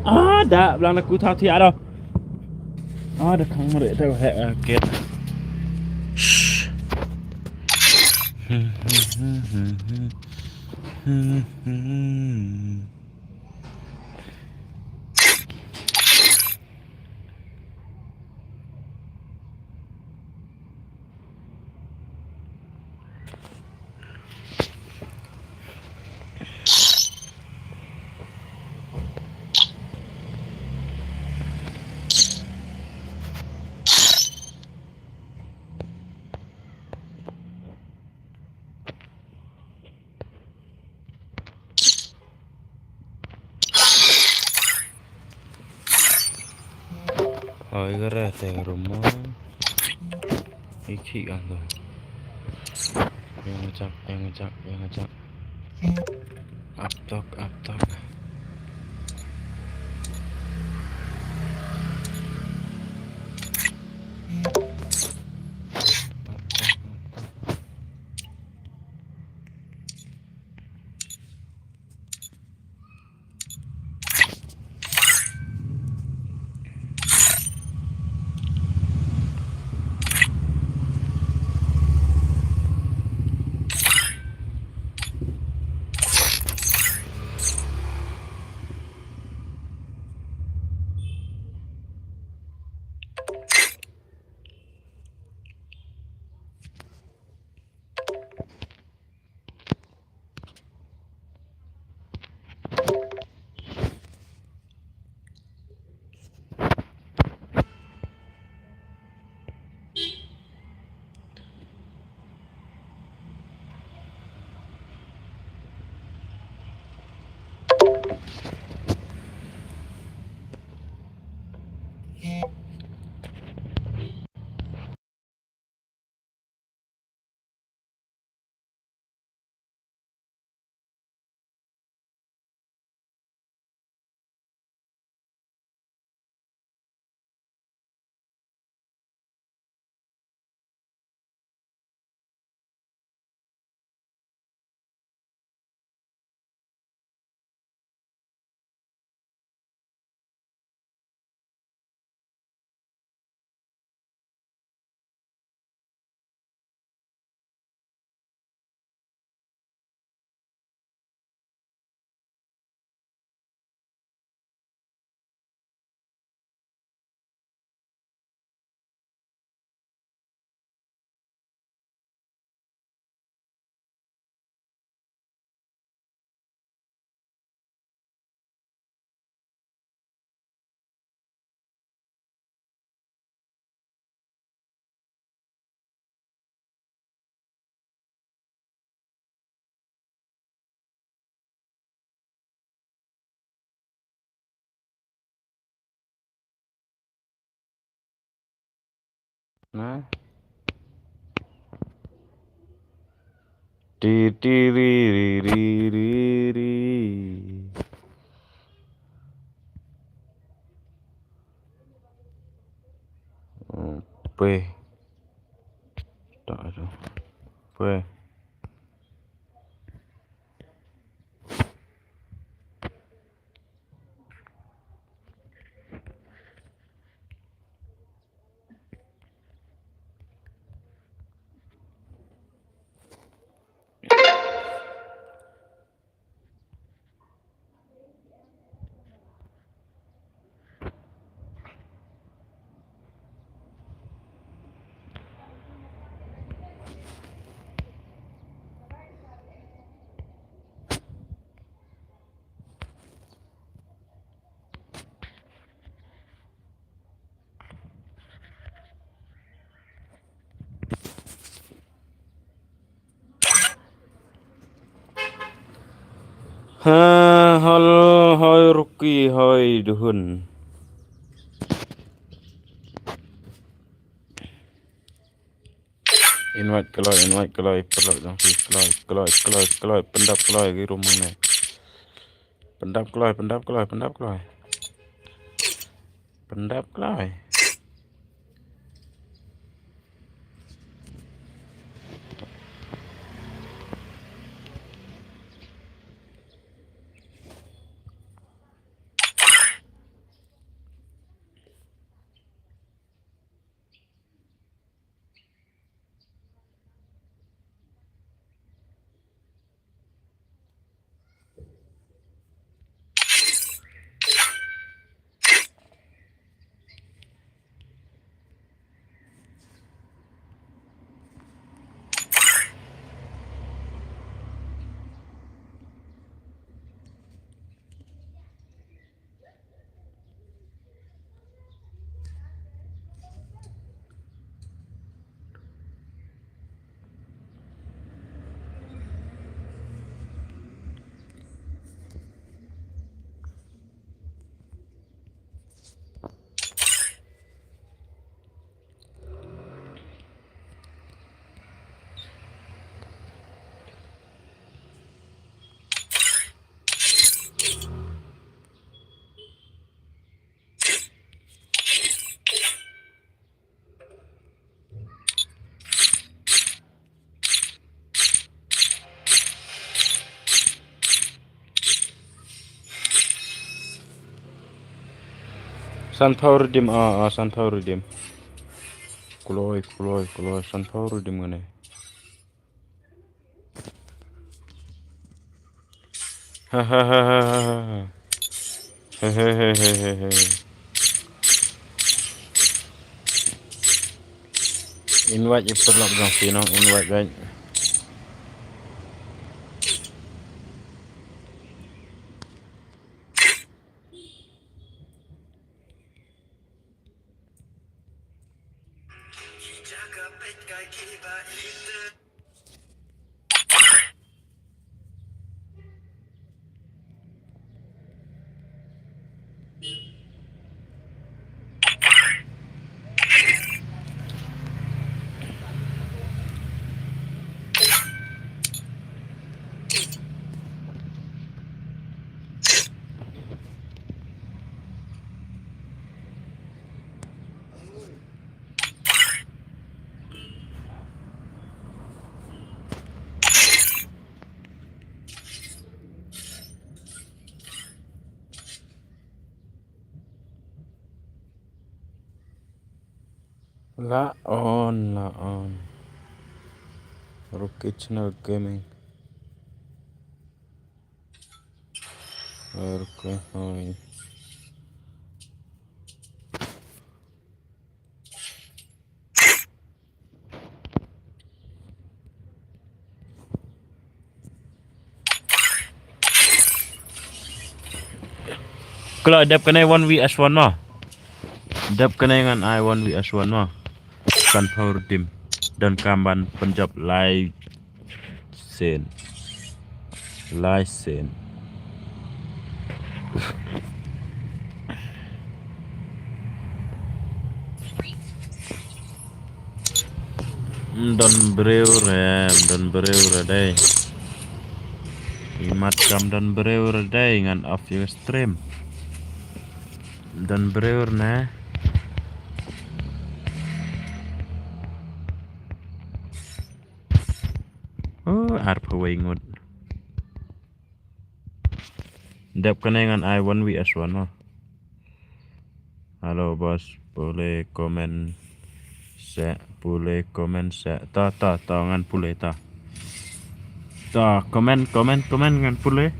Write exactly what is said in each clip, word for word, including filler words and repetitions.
Ah, da blang na ku tha ti ado. Ah, da khang mare ta he, ah, ket. Shh. Oi, gara te rumah. Iki ando. Yang ngejak, yang ngejak, yang ngejak. Aptok, aptok. Na. Ti, ti, ri, ri, ri, ri, ri. Hmm, pwe. Tak ada. Pwe. Ha, hal, hoi Ruki, hoi Duhun. Invite kloi, invite kloi, paralok jong phi kloi, kloi, kloi, kloi, pyndap kloi, ki rum hangne. Pyndap kloi, pyndap kloi, pyndap kloi. Pyndap kloi. Sanphaw redeem, ah, ah, sanphaw redeem. Kloi, kloi, kloi, sanphaw redeem ngane. Ha, ha, ha, ha, ha, ha. He, he, he, he, he, he. Invite ïa paralok jong phi nong, invite, invite. La on, la on. Ruki Channel Gaming. Ruki, hoi. Kala dep kane one V S one ma. Dep kane ngan ai one V S one ma. Sanphaw redeem. Donkam ban pynjop lai sien. Lai sien. Don briew re, don briew re dei. Imat kam don briew re dei, ngan off ïa ka stream. Don briew re ne. Oh, arphew wei ngut. Dep kane ngan ai one V S one mo. Hello boss, pule comment se, pule comment se. Ta, ta, ta, ngan pule ta. Ta, comment, comment, comment, ngan pule.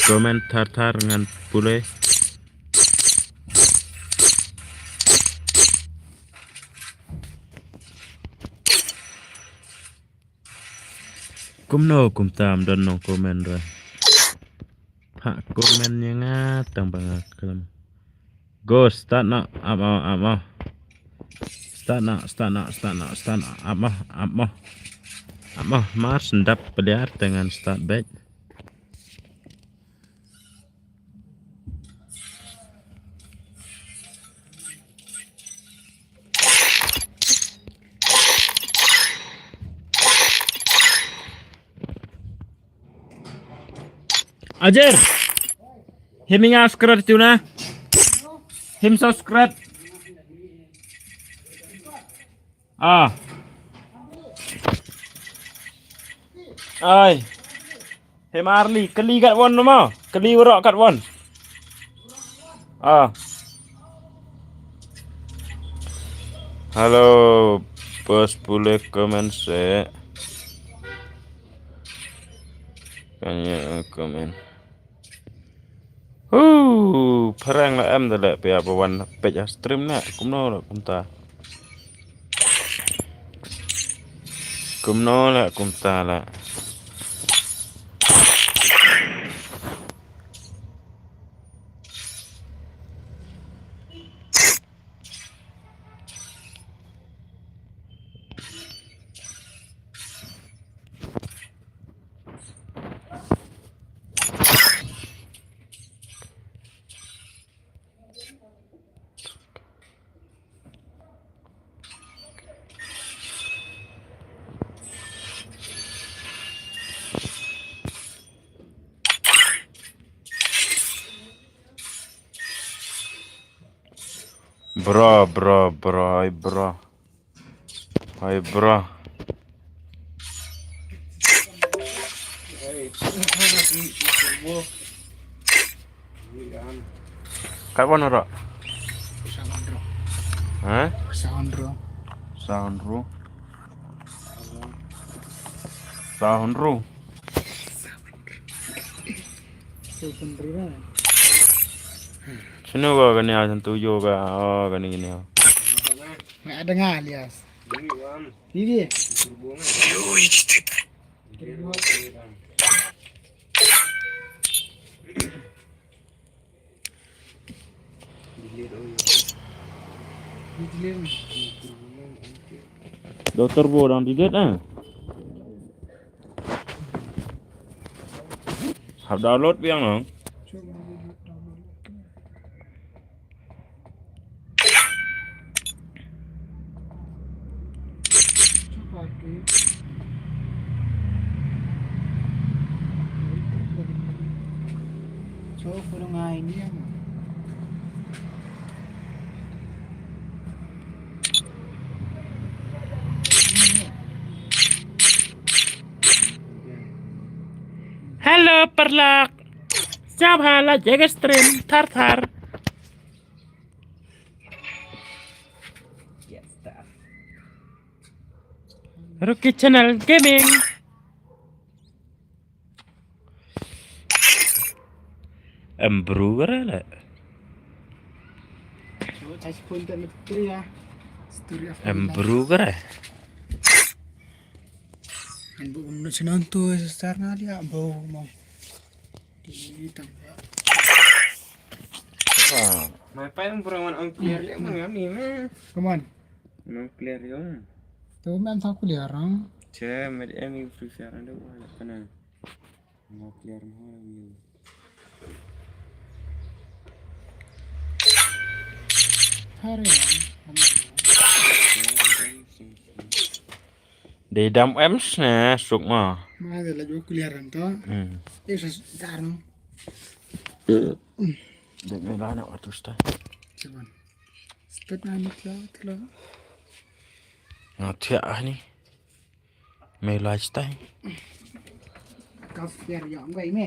Comment thar thar ngan pule. Kumno kumta ym don nong comment re. Pha comment ïa nga tang ba nga khlem. Go start na, ap mo, ap mo. Start na, start na, start na, start na, ap mo, ap mo. Ap mo, mar sendap peliar te ngan start beit. Ajer. Him nga subscribe tu na. Him subscribe. Ah. Ai. Him arli, kali kat wan nama. Kali warok kat wan. Ah. Hello, bos pule comment se. Kan ïa comment. Hu, phareng la em da leh pia ba wan peit ha stream leh kumno leh kumta. Kumno leh kumta leh. Bro, bro, bro, ai bro. Ai bro. Kat wan ro. Sound ro. Ha? Sound ro. Sound ro. Sound ro. Sound ro. Sino ka kani asan tu jo ka, oh, kani kini. Nga ada nga alias. Vivi. Doktor bo dang delete ah. Hap download biang nong. Hello paralok. Sngewbha like ïa ka stream thar thar. Rookie Channel Gaming. Em bru kare le. Em bru kare. Em bu kum no sinan tu star nga liya bau mau. Di tang. Ah. Mai pai ang pura wan ang clear liya mang yam ni meh. Come on. Nang clear yong. Tu mem sa clear ang. Che, med em yu Free Fire ando wala kana. Nang clear mo yong. Dei dam em sne suk ma. Ma de la ju clear an to. Hmm. Isa dar no. De me la na watu sta. Siban. Stet na ni tla tla. Na tia ani. Me la sta. Ka fiar ya ngai me.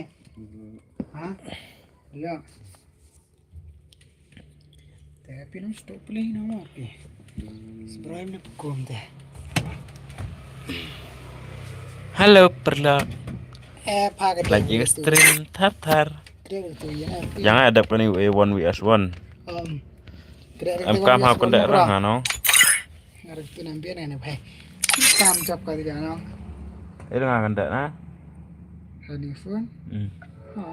Ha? Ya. Te phi nang stop play na mo ke. Sbrai na kum te. Hello, perla. Eh, pa ka lagi stream thar thar. Kre tu ya. Yang ada pa ni one V S one. Um. Kre tu. Am kam ha kun da rang ha no. Ngar tu nam bien ne bhai. Kam jap ka dia no. Eh, ngar kan da na. Hani phone. Hmm. Ha.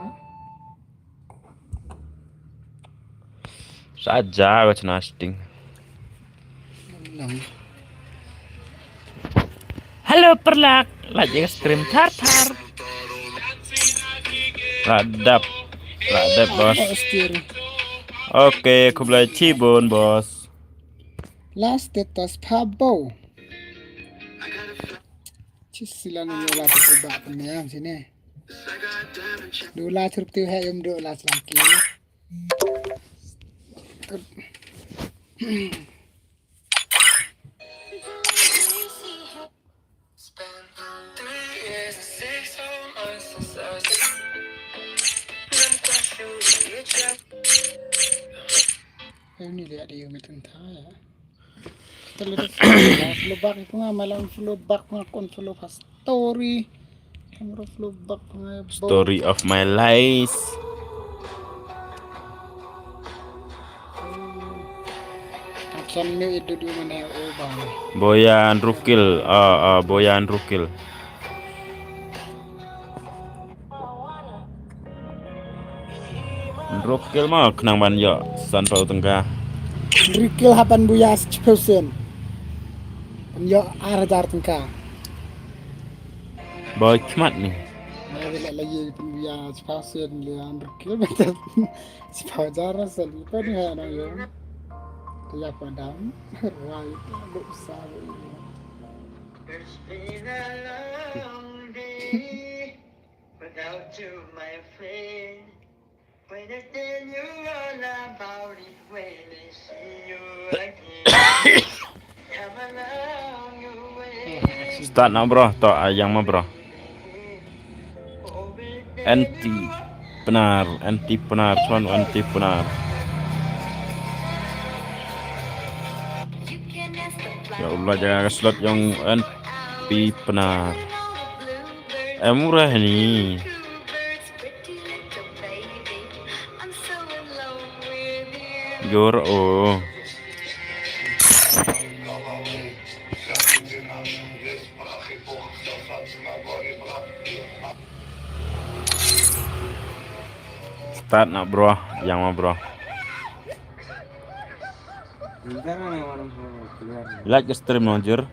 Sa ja wa chna sting. Hello, perlak. Lagi stream thar thar. Radap. Radap, bos. Oke, khublai chibun, bos. Last status pha bo. Chi sila ni yola tu ba pun ya sini. Dula churuk tu hai um dula selangki. Ini lihat dia meeting tha ya. Kita lihat follow back itu nggak malam follow back nggak kon follow pas story. Story of my life. Boyan Rukil, ah, ah, Boyan Rukil. Rukil ma khnang ban ïoh san phew tyngka. Rukil hapan buya siphew sen. Ban ïoh ar hajar tyngka. Ba khmat ni. Mai wala lagi pun ya siphew sen lian rukil betul. Siphew jar sen lipa ni ha na yo. Ya padam. Wai lu sa. It's been a long day without you, my friend. Start na bro, to ayang ma bro. Anti Pnar, Anti Pnar, tuan Anti Pnar. Ya Allah, jaga slot yang Anti Pnar. Em murah ni. Jor o. Start na bro, yang ma bro. Like stream no jir.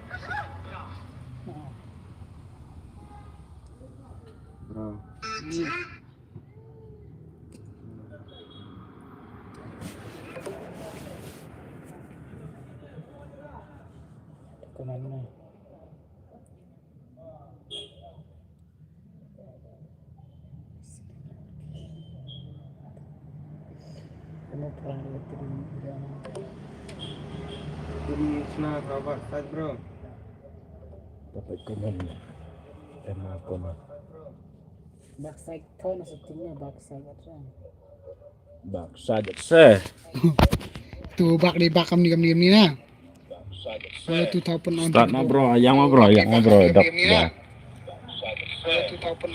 Bro. Jadi, sna, bro. Dapat komen. Tema komen. Backside thon setting na backside atra. Backside se. Tu bak di bak kam ni kam ni kam ni na. Kalau tu tau pun. Start ma bro, yang ma bro, yang ma bro, dok.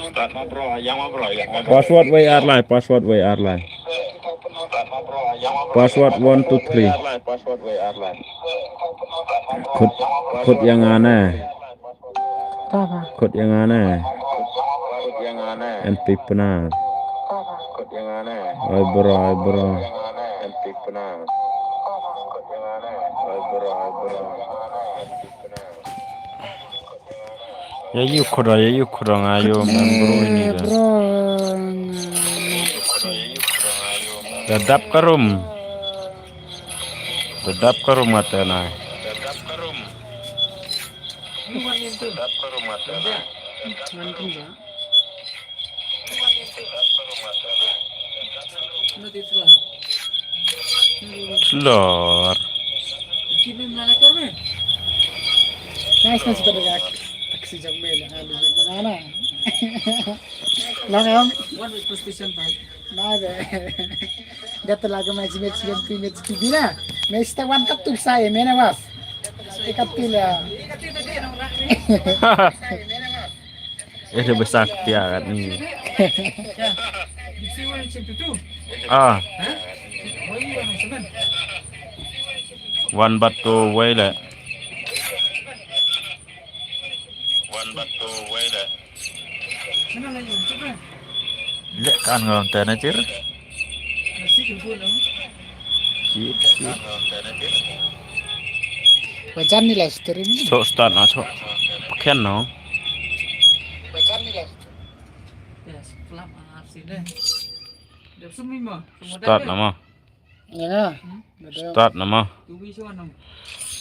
Start ma bro, yang ma bro, yang ma bro. Password W R lai, password W R lai. Password one two three. Khut, khut yang ane. Khut yang ane. Anti Pnar. Oi bro, oi bro. Ya yu khoda, ya yu khoda nga yo member ini da. Bro. Da dap karum. Te dap ka rum nga te nai. Lor. Nice, nice, better back. Taxi jog me la, alu jog mana. Lang am. What was position, man? Nice. Gat la ga match, match, match, match, match, match, na. Match ta wan kap tu sa, eh, mena was. Ikap tu la. Eh, dia besar tiar ni. Ah. Wan bat tu wei le. Wan bat tu wei le. Lek kan ngalon tena cir. Cir, cir. Wajan ni live stream ni. Cok start na cok. Pakian no. Wajan ni live stream. Start nama. Ya. Start nama.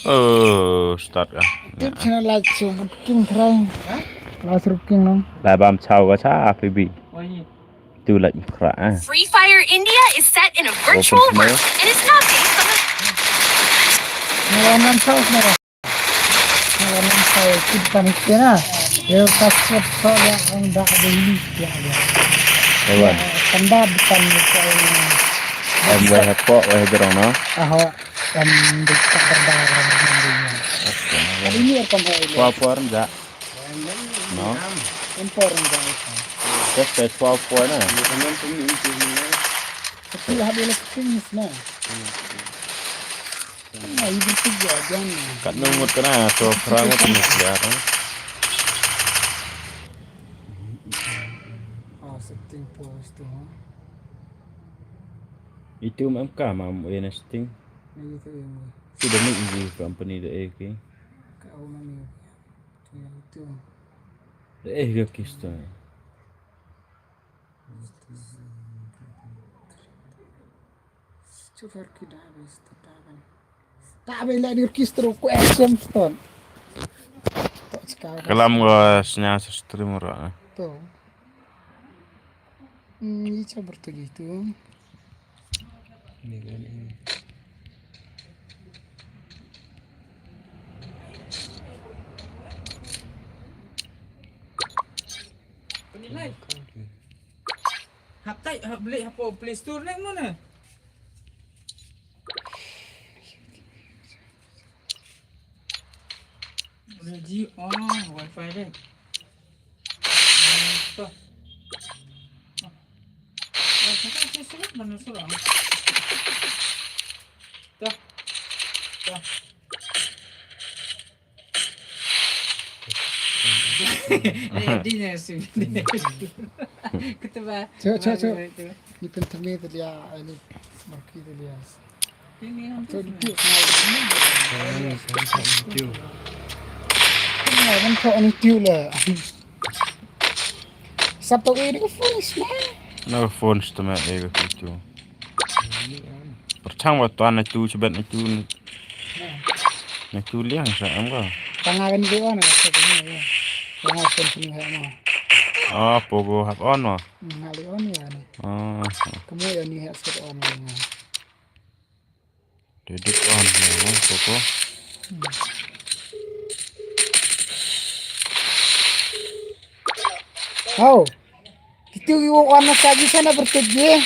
Oh, start ka. Tip channel live stream king trai. Live stream king nong. Lai bam chau ka cha P B. Tu live kra ah. Free Fire India is set in a virtual world and is not based on the Nang wan nang chau nang. Nang wan nang chau kit pan kena. Yo kasep so ya ong da de ni ya ya. Ewan. Kanda bukan ni chau. Em weh pok weh dorong no. Aho. Em di tak berdarah. Ini akan hai. Pua pua renjak. No. Em pua renjak. Just a twelve point na. Tapi lah dia lagi na. Ah, ibu tiga jam. Kat nungut kena so kerang tu mesti ada. Ah, setting post tu. Itu mam ka mam eh na setting. Ni tu yang. Sudah ni ibu company dah eh ke. Kau mana? Tu yang tu. Dah eh ke kista. Cover ki da bes ta ta ban. Ta ban la ni orchestra ko action ton. To chika. Kalam go snya sa stream ro. To. Hmm, icha bertugi tu. Ni kan. Penilai. Hap tai, hap beli hapo Play Store neng mana? Udah ji, oh, wifi deh. Tuh. Tuh. Tuh. Dia nya su. Kata ba. Cok, cok, cok. Ni pun temi tu dia, ni marki tu dia. Cok ni tu. Cok ni tu lah. Sap tu ni phone semua. Na phone stemma eh tu. Perchang ba tuan na tu chibet na tu. Na tu liang sa am ka. Tanga kan tu ana sa kan ya. Tanga kan tu ha ma. Ah, pogo hap on ma. Ngali on ya ni. Ah. Kamu ya ni hap set on ya. Dedek on ya ma pogo. Hau. Kitu ki wong wan na saji sana bertut je.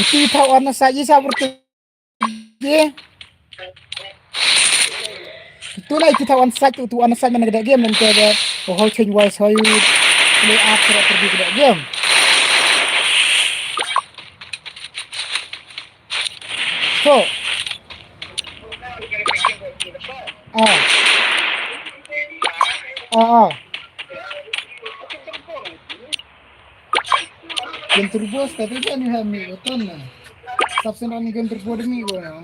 Kitu ki tau wan na saji sa bertut je. Kitu na kitu tau wan saji tu wan na saji mana kedek game dan kedek. Oh, how change wise how you play up kedek pergi kedek game. So. Ah. Ah, ah. Gen turbo, tapi kan you have me, betul lah. Subscribe ni gen turbo demi gua.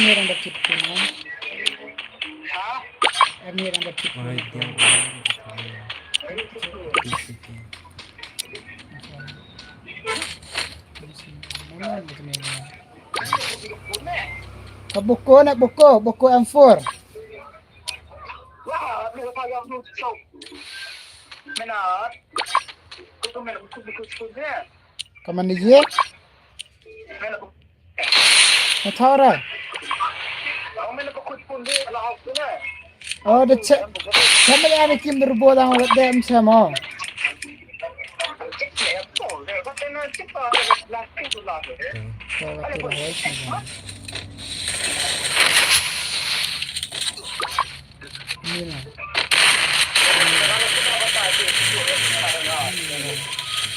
Ini orang dah chip tu, no? Ini orang dah chip tu. Ka buku, nak buku, buku M four. Ka man ye? Na thau ra. Oh, da che. Sa ma ya ni kim dur bo dang wa dem sa mo.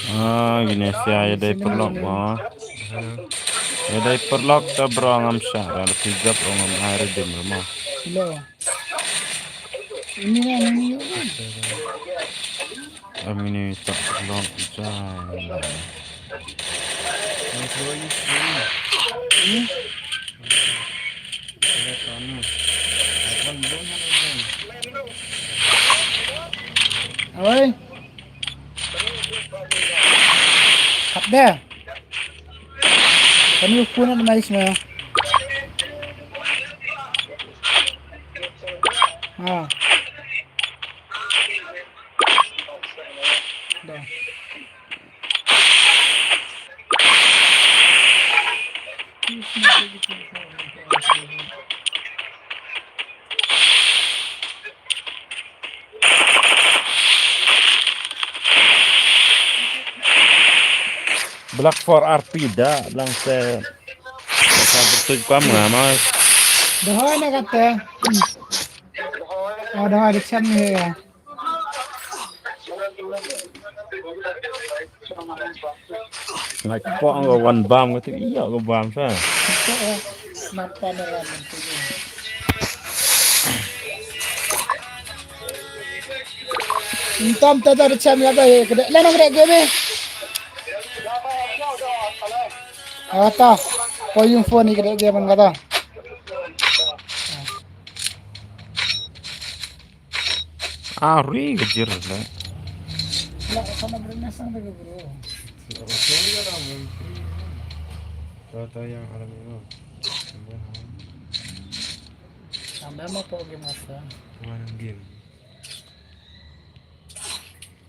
Ah, gini sia ya dai perlok mo. Ya dai perlok ta bro ngam sha ra pijap ong ngam ai redim mo. Hello. Ini yang ini. Am ini tak long jai. Oi. Hap deh. Kami ukun ada mais meh. Ha. Dah. Black four R P da lang se. Sa betul kam nga mas. Dah na kata. Oh, dah ada cem ni ya. Ngai pok nga wan bam nga tu iya nga bam sa. Ntam ta da cem ya ba ye kede lana kede game. Ata. Ko yung phone ni kede game kata. Ari gejir le. La, sama berenasang dulu, bro. Rata yang alam ini. Tambah mau kau game apa? Mana game?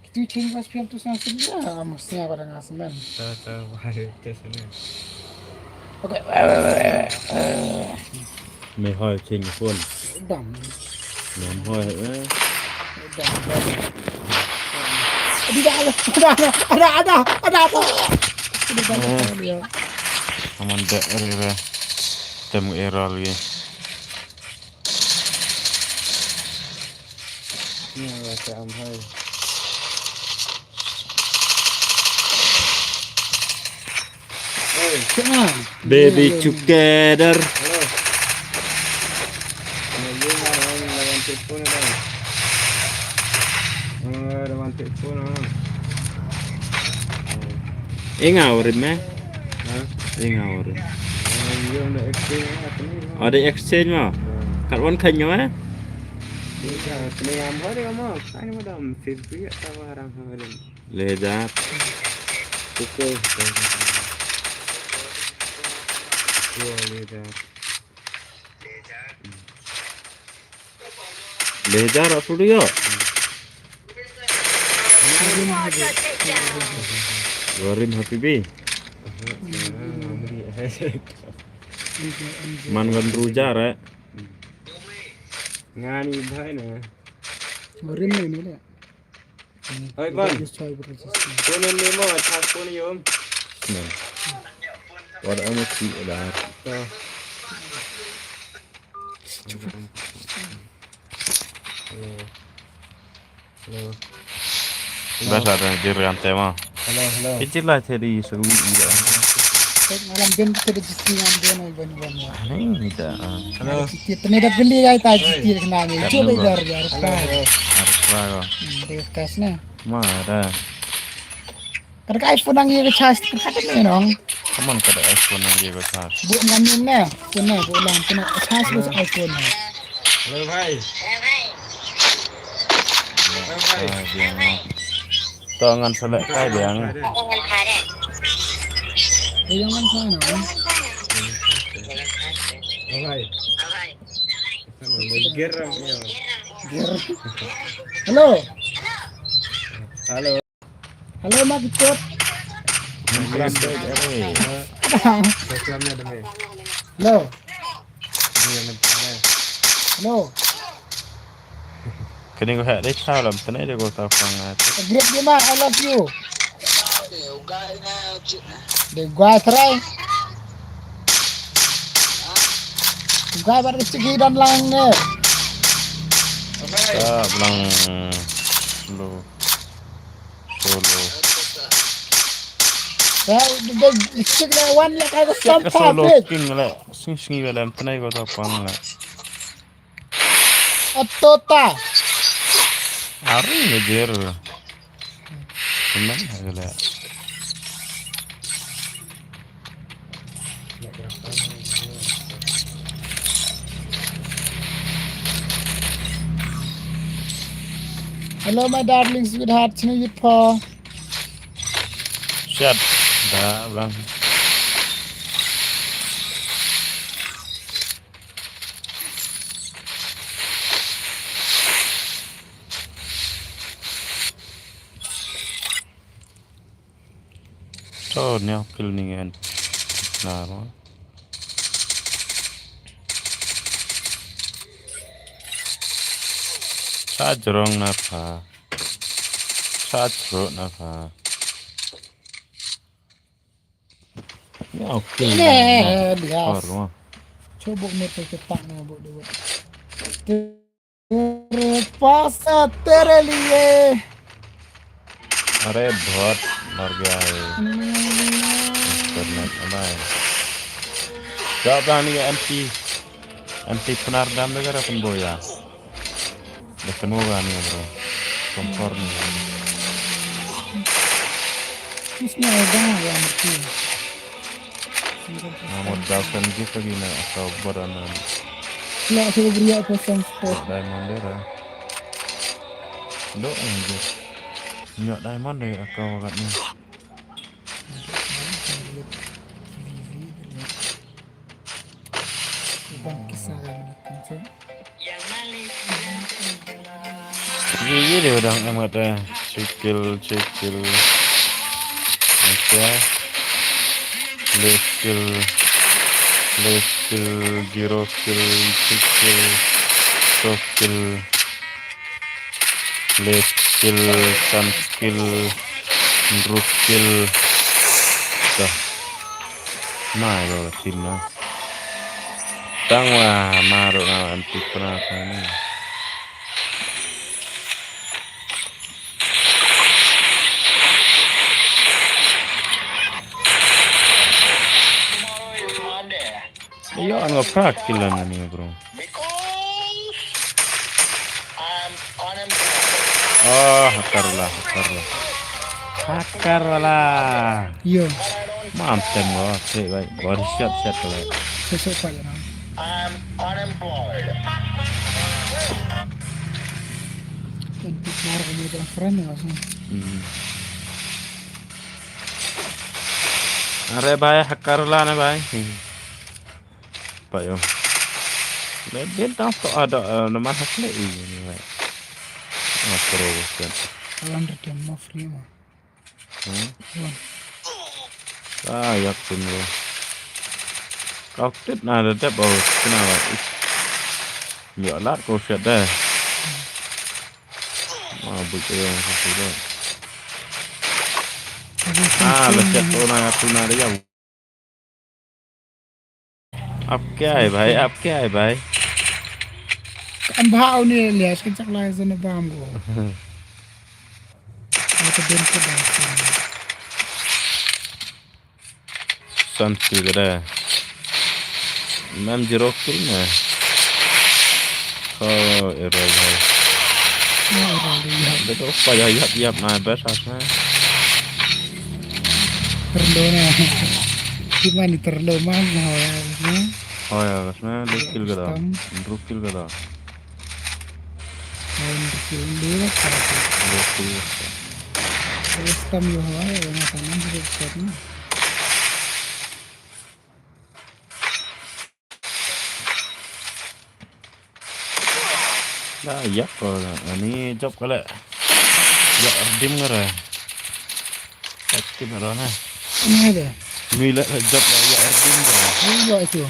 Kitu change mas pian tu sang sebelah, mesti apa dengan semen. Ta ta wahai tes ni. Okay. Me hoi change phone. Dam. Me hoi eh. Dam. Ada ada ada ada ada ada ada. Ada ada dia. Aman da error. Tem error lagi. Ni lah ka am hai. Oi. Baby together. Hello. Ni lah wan wan telepon dah. Wan wan telepon ah. Inga urim eh. Ha? Inga urim. Ada exchange mah. Kat wan kan nyawa. Ni ka ni am hari ama. Kan madam sirpi ya tawa orang hari. Lejar. Pukul. Dua lejar. Lejar aku dia. Warim happy bi. Man wan rujar eh. Ngani bhai na. Warim ni ni le. Oi, Ban. Just try to register. Phone ni mo, acha phone yom. What am I see that? Hello. Hello. Bas ada jir kan tema. Hello, hello. Kecil lah jadi seru iya. Malam game kita di sini yang dia naik ban ban. Ini dah. Hello. Kita ni dah beli ya, tak jiti kena ni. Cuba beli dah ya. Hello, hello. Harus lah. Hmm, dia cash ni. Mana? Kada ka iPhone nang ïa ka charge ka kata ne nong. Kaman ka da iPhone nang ye ba thar. Bu ngan nin ne. Puna bu lang puna. Thas bu iPhone ne. Hello bhai. Hello bhai. Ah, biang. To ngan select kai biang. Hello bhai. Hello. Hello. Hello, Mak Ikut. Hello. Hello. Kani ko hak dei salam tene de ko ta fanga. Great Bima, I love you. De guai trai. Guai bar chiki dan lang ne. Ta blang lo. Solo. Ya, de, de, sik le wan le ka sam pa solo pit. King le. Sing sing le am tnai ko ta pang le. Atota. Ari ne jer. Teman le. Hello, my darling sweetheart. Sini yit po. Shut. Da bang. To nyau pil ningen. Na ro. Sa jrong na pha. Sa jrong na pha. Nyau pil ningen. Or ro. Chobo mo to ke pa na bo de. Pasa tere liye. अरे बहुत मर गया है। Internet amai. Jawab dah ni anti. Anti penar dam da kara pun boya. Da kanu ga ni bro. Kompor ni. Isnya ada yang mati. Namun dasan gitu gini atau beranan. Lah, saya beri apa sang sport. Diamond dera. Dok anjir. Nyok diamond deh akau kat ni. Bukan kisah yang penting. Ye ye de dang amat eh. Chikil chikil. Okay. Left kill. Left kill. Zero kill. Chikil. Top kill. Left kill. San kill. Rook kill. Dah. Mai lo tim no. Tang wa maru na anti pernah ni. Yo an wa prak kilan ni bro. Oh, hakar lah, hakar lah. Hakar lah. Yo. Mam tem lo, sik bai. Body shot shot lo. Sik sik bai na. Kan tu baru kami dalam friend ya sih. Hmm. Are bai hakar lah na bai. Payo. Lebih dah tu ada nama hakle ini. Apa robosan? Alam dia mau free mah. Hmm? Ah, yak pun lo. Kau tit na da dep au kena wa. Ya lat kau siat dah. Ma buk yang satu dah. Ah, la siat tu na tu na dia. Ap kya hai bhai, ap kya hai bhai? Kan bhau ni liya kan chak lai zan bam go. Ai ka den ka da. San kill ka da. Mam zero kill na. Oh, error bhai. Error ya. Betul pa ya yap yap na bas asna. Perlu na. Ki man iter lo man na hoi ya ne. Hoi ya, kas me dua kill ka da. Dua kill ka da. Hoi, dua kill, dua kill. Dua kill ka da. Terus tam yo hoi, yang akan dua kill ni. Da ïap ko la. Ani jop ko la. Ïap dim ngara. Ïap dim ngara na. Ni ada. Ni la jop la ïap dim da. Ni ïap itu.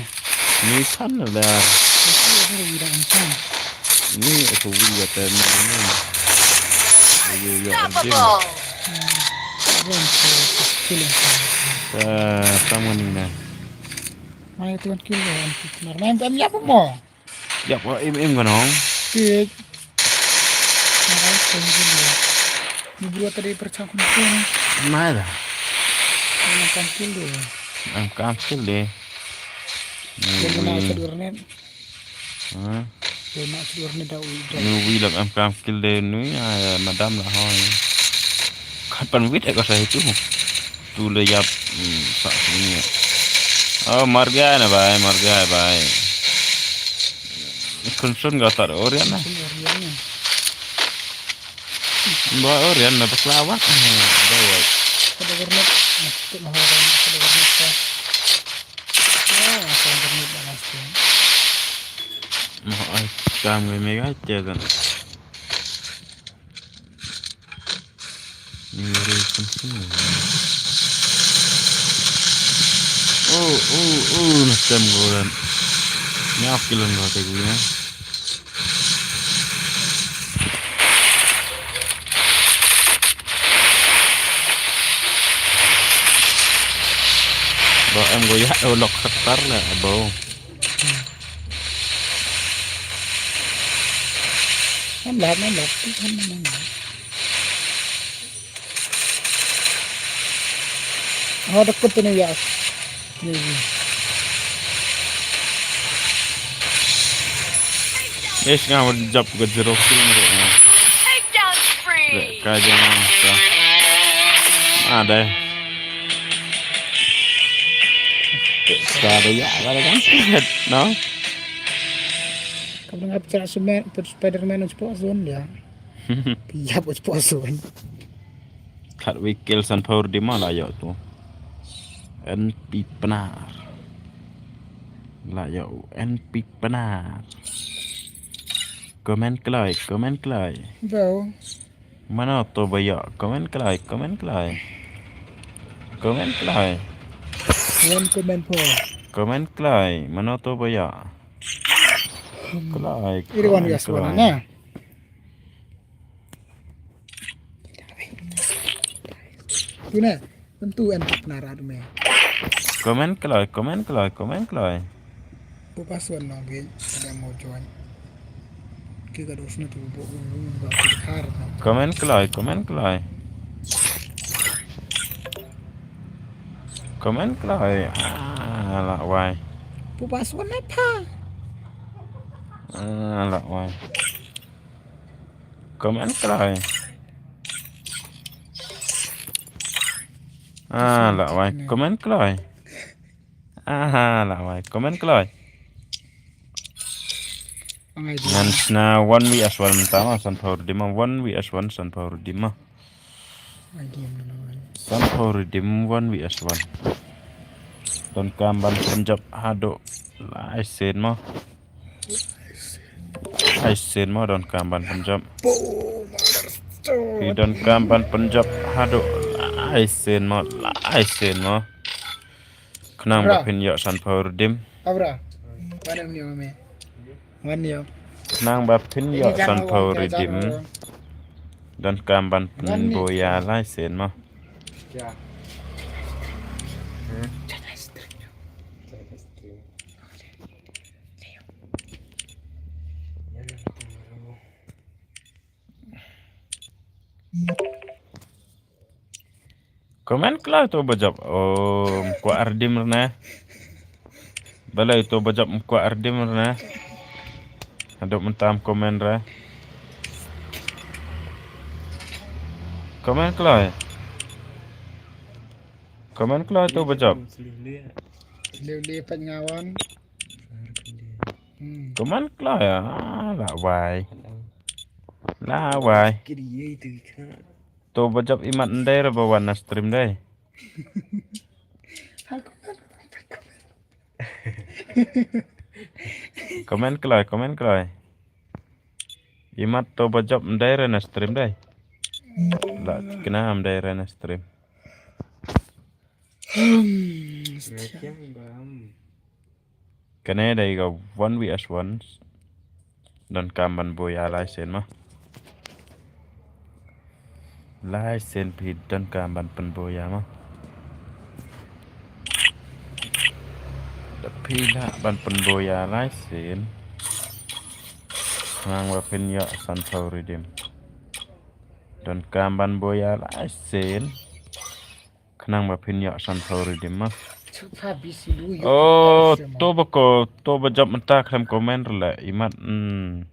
Ni san la. Itu ada di dalam san. Ni aku wi ïap ni. Ayo ïap dim. Belum ke kecil yang sana. Eh, sama ni na. Mai tuan kilo. Normal kan ïap mo. Ïap, im im ka nong. Kit. Marai ko ni dia. Ni bro tadi percang kumpul. Mai da. Ni kan kilo. Am kam kilo. Dia kena satu net. Ha. Dia nak satu net dah udah. Ni wi lak am kam kilo ni, ah, madam lah hoi. Kapan wit ka sa itu. Tu le ïap, hmm, sa sini. Oh, mar gaya na bai, mar gaya bai. Kunsun ga tar Orian na. Ba Orian na bakla wat. Ba wat. Kada warnet, masih mahal kan, kada warnet ka. Ah, kada warnet dah masih. Mau ai kam ngai mega aja kan. Ni re kan sini. Oh, oh, oh, na tem goran. Ni aku kilan gua tadi ya. Ba em go ya, oh, lok khatar la, abo. Em lap, em lap, em lap. Oh, da kut ni ya. Ni, ni. Ish, nga wan jop ga zero kill ni. Takedown spree. Ka jeng ka. Ah, dai. Ka da ya, ka da kan. No. Ka pernah bicara Spider-Man untuk Sport Zone dia. Pia buat sport zone. Khat wei kill san phaw ri dim ma la ïoh tu. N P Pnar. La ïoh N P Pnar. Comment kloi, comment kloi. Bro. Mano to ba ïoh, comment kloi, comment kloi. Comment kloi. One comment po. Comment kloi, mano to ba ïoh. Kloi. Iri wan kloi, gas wan kloi. Na. Tu ne, tentu en tak narat me. Comment kloi, comment kloi, comment kloi. Ko password no bi, ada mau join. Ki ka dos na tu bo, bo, bo, bo, har na. Comment kloi, comment kloi. Comment kloi. Ah, la wai. Ko password na pa. Ah, la wai. Comment kloi. Ah, la wai. Comment kloi. Ah, la wai. Comment kloi. Ngan sna one V S one mynta ma, san phaw ri dim ma, one V S one, san phaw ri dim ma. San phaw ri dim, one V S one. Donkam ban pynjop haduh lai sien ma. Ai sien mo, donkam ban pynjop. Phi donkam ban pynjop haduh. Ai sien mo, ai sien mo. Khnang ba phin ïoh san phaw ri dim. Abra. Mana ni me? Mana ni? Khnang ba phin ïoh san phaw ri dim. Donkam ban pynbua ïa lai sien mo. Ya. Hmm? Comment kloi to ba jop. Oh, mkwah ri dim rna. Balei to ba jop mkwah ri dim rna. Haduh mynta em comment re. Comment kloi. Comment kloi to ba jop. Leu le pat nga wan. Hmm. Comment kloi ah, la wai. La wai. To ba jop imat ndai re ba wan na stream dai. Comment kloi, comment kloi. Imat to ba jop ndai re na stream dai. La tikna ndai re na stream. Kane dei ka one v one. Donkam ban buaia lai sien ma. Lai sien phi donkam ban pynbuaia ma. Da phi lah ban pynbuaia lai sien. Nang ba phin ïoh san phew redeem. Donkam ban buaia lai sien. Khnang ba phin ïoh san phew redeem ma. Oh, to ba ko, to ba jop mynta khlem comment re la imat. Hmm.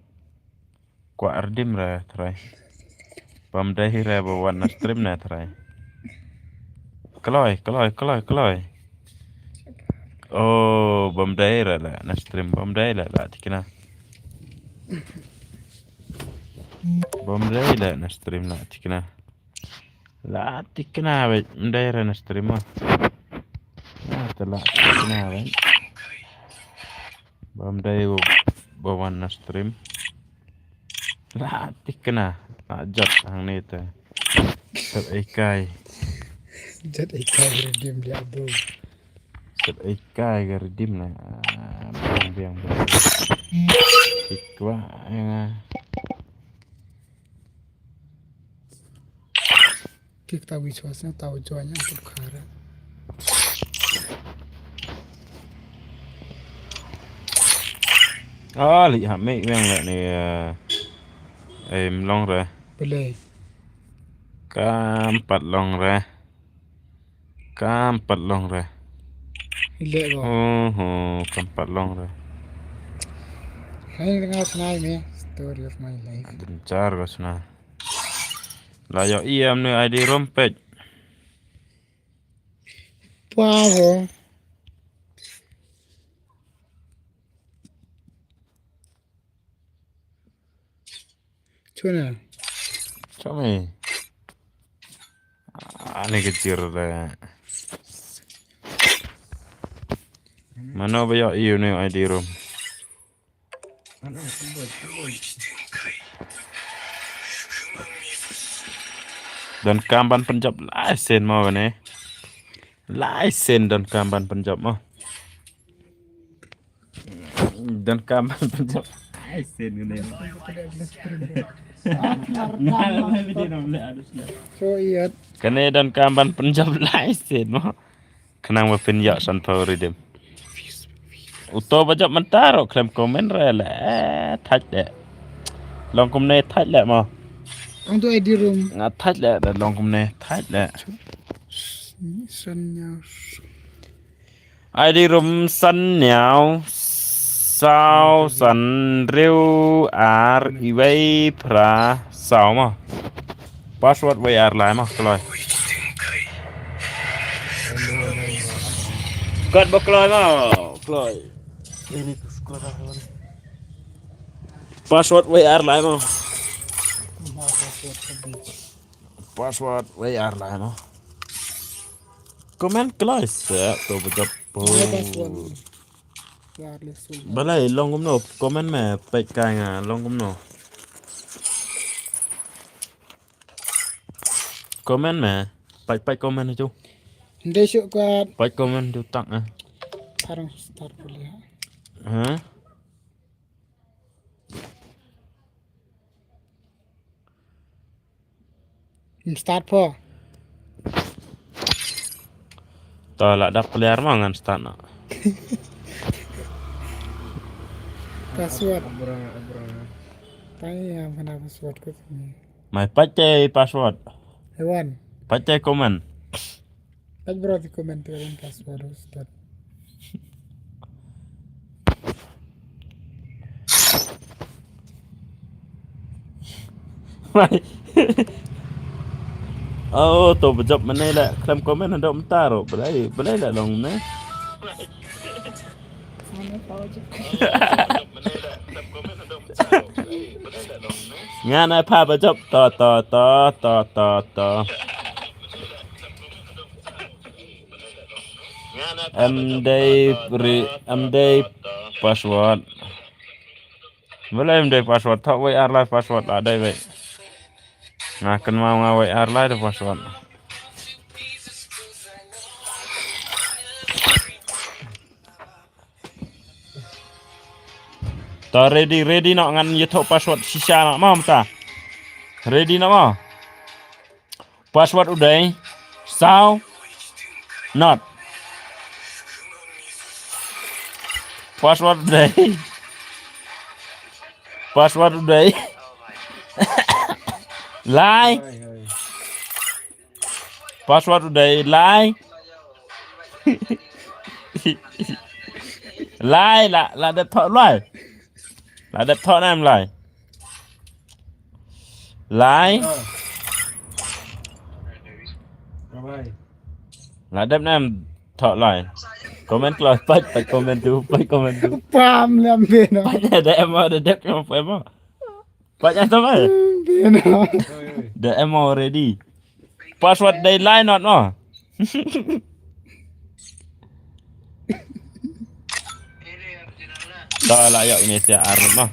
Kwah redeem re trai. Bam dei re ba wan na stream na trai. Kloi, kloi, kloi, kloi. Oh, bam dei re la na stream bam dei la la tikna. Bam dei la na stream la tikna. La tikna wei, mdei re na stream ma. Na te la tikna wei. Bam dei ba wan na stream. La tikna, la jot hangne te. Sep ei kai. Jot ei kai redeem dia bro. Sep ei kai ga redeem na. Biang biang biang. Tikwa nga. Kik ta wi chwa sna ta wi chwa nya tu khara. Ah, li ha me weng le ni. Em long re. Bele. Kam pat long re. Kam pat long re. Ile go. Oh, kam pat long re. Hai nga snai me. Story of my life. Dun char go sna. La yo i am ne I D room page. Pwa go. Chuna. Chumi. Ani kecil deh. Mano ba yo i ne I D room. Donkam ban pynjop lai sien mo kane. Lai sien donkam ban pynjop mo. Donkam ban pynjop lai sien kane. So iyat. Kane donkam ban pynjop lai sien mo. Khnang ba phin ïoh san phew redeem. Uto ba jop mynta ruh khlem comment re le. Eh, thait le. Long kumne thait le mo. Ong tu I D room. Nga thait le da long kumne thait le. San nyaw. I D room san nyaw. Saw san riw ar iwei phra saw mo. Password wei ar lai mo kloi. Kot ba kloi mo kloi. Password wei ar lai mo. Password wei ar lai mo. Comment kloi se to ba jop. Password. Wireless. Balei long kumno comment me pek kai nga long kumno. Comment me. Pek pek comment tu. Ndei shu kwat. Pek comment tu tak eh. Arang start boleh. Hah? Start pho. To la dap player ma ngan start na. Password. Tanya mana password ko ni. Mai pakai password. Ewan. Pakai comment. Pat bro di comment tu kan password ustad. Mai. Oh, to ba jop mynne la khlem comment haduh mynta ruh. Balei, balei la long ne? Nga na pha ba jop to to to to to to. Em dei ri em dei password. Balei em dei password, thoh wei ar lai password la dei wei. Nga kynmaw nga wei ar lai da password. To ready, ready noh ngan ïathuh password shisha noh mo mynta. Ready noh mo. Password u dei saw not. Password u dei. Password u dei. Lai. Password u dei lai. Lai la, la dep thoh lai. La dep thoh ne em lai. Lai. La dep ne em thoh lai. Comment kloi, pait, pait comment tu, pait comment tu. Pam lem beno. Pait da em da dep em em. Pait da em. Beno. Da em already. Password dei lai not mo. To la ïoh ine sia ar ngut mo.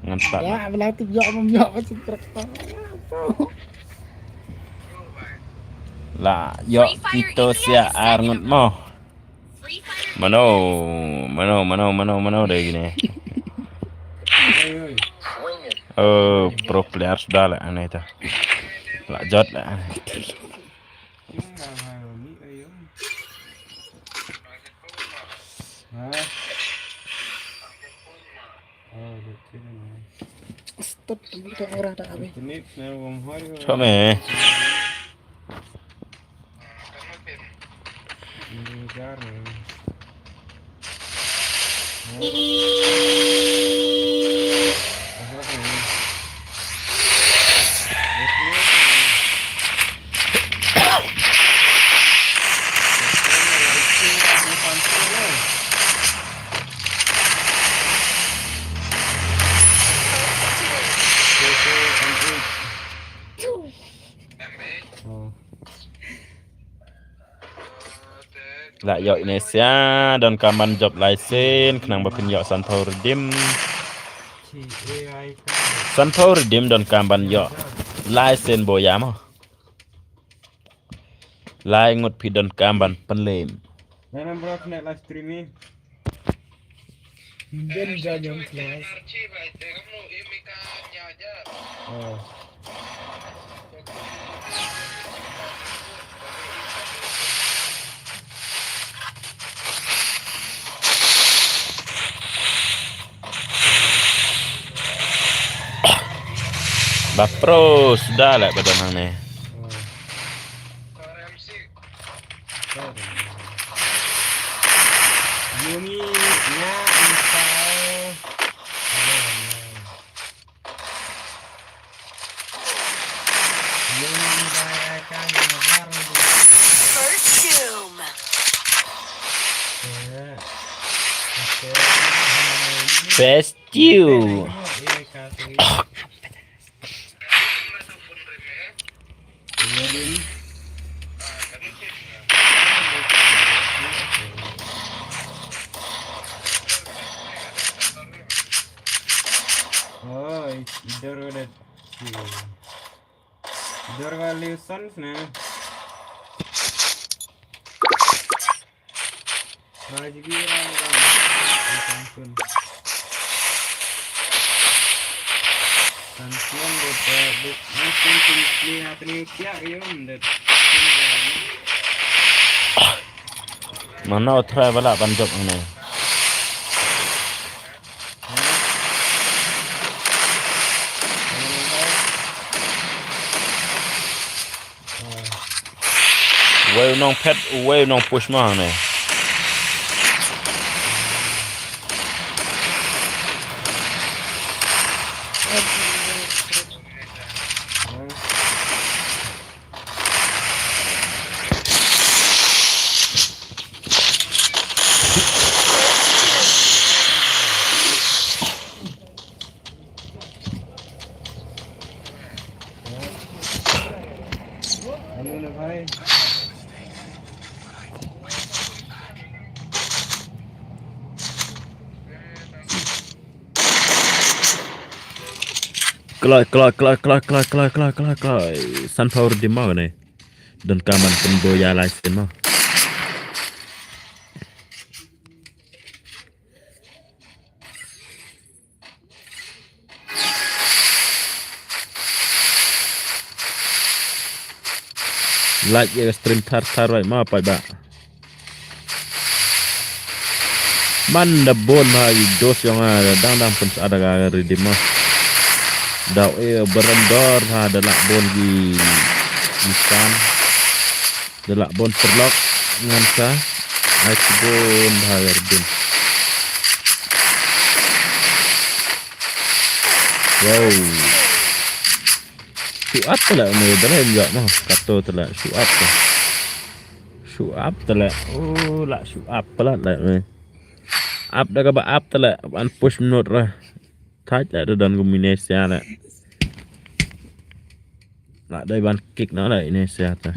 Ngan start. Ya, bela tu ïoh mem ïoh ka sukrak. La ïoh kito sia ar ngut mo. Mano, mano, mano, mano, mano dei kine. Oh, pro player suda la ane ta. La jot la. Stop, tu orang dah habis. Chome. La ïoh ine sia donkam ban jop lai sien khnang ba phin ïoh sanphew redeem. Sanphew redeem donkam ban ïoh lai sien bo ïa mo. Lai ngut phi donkam ban pynlem. Nana bro kena live stream ni. Nden janyong class. Oh. Ba pro suda la ba don hangne. Yumi na inside. First Doom. First Doom. Oh, i dor ga da. I dor ga liu san sna. Ba ji gi ran ga. Sanphew. Sanphew de de de. Sanphew ni ni at ni kya yum de. Mano try bala ban jop ne. Uwei u nongphet, uwei u nongpush ma hangne. Kloi, kloi, kloi, kloi, kloi, kloi, kloi, kloi, kloi. Sunflower di mo ne. Don kaman pynbo ya lai sin mo. Like ïa ka stream thar thar wai ma pat ba. Man da bun bha i dos jong nga dang dang pynsaad da ka redeem ma. Daw e barandor bha da lah bun ki insan. Da lah bun paralok ngan sa. Ai ki bun bha ïa redeem. Wow. Shu ap tala me bala em jok ma. Kato tala shu ap ta. Shu ap tala. Oh la shu ap pala la me. Ap da kaba ap tala ban push minot ra. Thaj la da don kum Indonesia la. La dai ban kick na la Indonesia ta.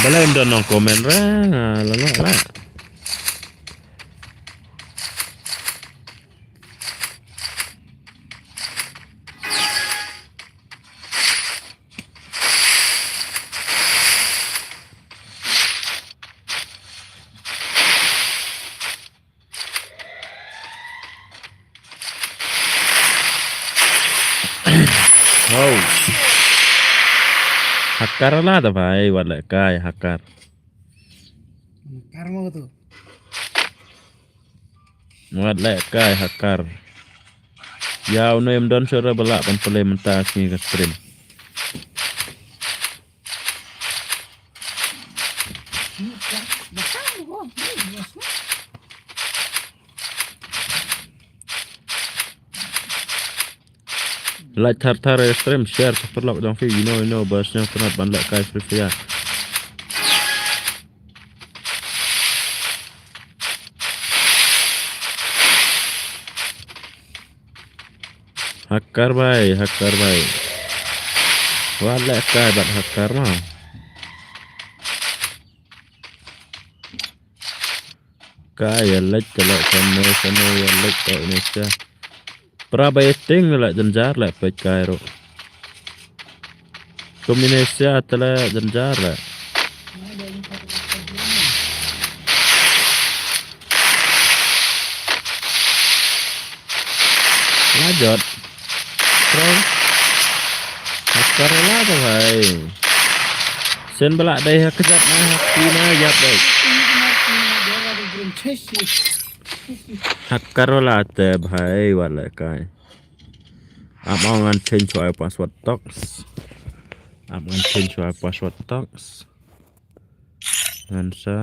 Balei ym don nong comment re, nga la ngok la. Hau. Hacker la ta bhai, wat leh kai hacker. Hacker mo tu. Wat leh kai hacker. Ïa une ym don shuh re ba lah ban play mynta sngi ka stream. Like thar thar ïa stream, share sa paralok jong phi, you know, you know, ba sngewtynnat ban leh kai Free Fire. Hacker bhai, hacker bhai. Wat leh kai bad hacker ma. Kai ïa leit ka leh kane kane ïa leit ka Indonesia. Pra ba ïa ting leh jynjar leh peit kai ruh. Kum Indonesia te leh jynjar leh. La jot. Bro. Hacker la to bhai. Sien ba lah dei ha kjat na ha phi na ïap dei. Hacker la te bhai wat leh kai. Ap ma ngan change shuwa password toks. Ap ngan change shuwa password toks. Ngan sa.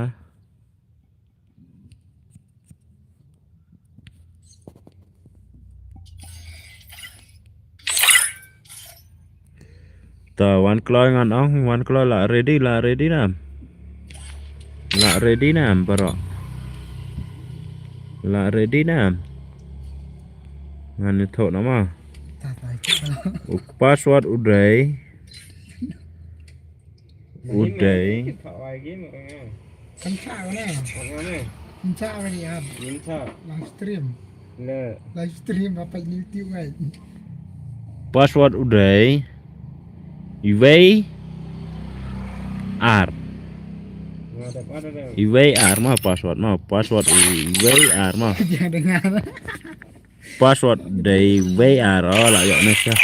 Ta wan kloi ngan ong, wan kloi la ready, la ready nam. La ready nam, bro. La ready nam. Ngan ïathuh nama. Ta ta ïathuh nama. U password u dei. U dei. Kam chah ka ne? Kam chah ka ne? Kam chah ka ne, ah. Kam chah. Live stream. Le. Live stream apa YouTube kan? Password u dei. Iwei. Ar. Iwei ar ma password ma. Password iwei ar ma. Jangan dengar. Password dei wei ar, oh, la ïoh ne sha.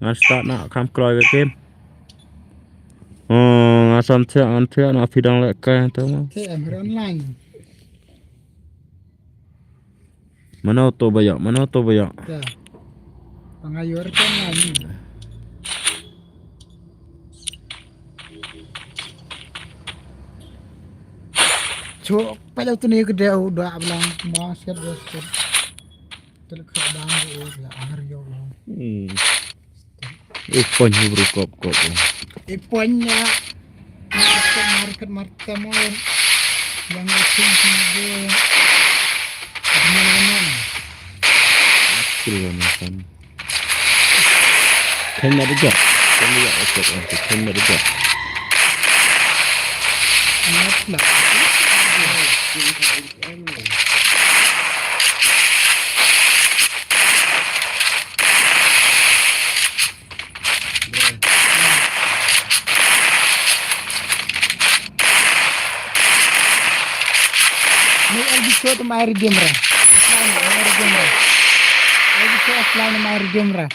Ngan start na kham kloi ka game. Oh, nga sam thiah, ngan thiah na phi dang leh kai hangto ma. Te em re online. Mano to ba ïoh, mano to ba ïoh. Ya. Panga yor kan online. Chok pa jauh tu ni ke dia udah ablang ma sket sket. Tel ka dang o ya ar yo lo. Hmm. Ipon ni bro kop kop. Ipon ya. Market market market mo. Yang ipon ni bro. Ini naman. Skill naman. Khen na dejak. Khen na dejak. Khen na dejak. Ngat lah. Khen na dejak. Ni L B Show to mai redeem ra. Offline, mai redeem ra. L B Show offline, mai redeem ra.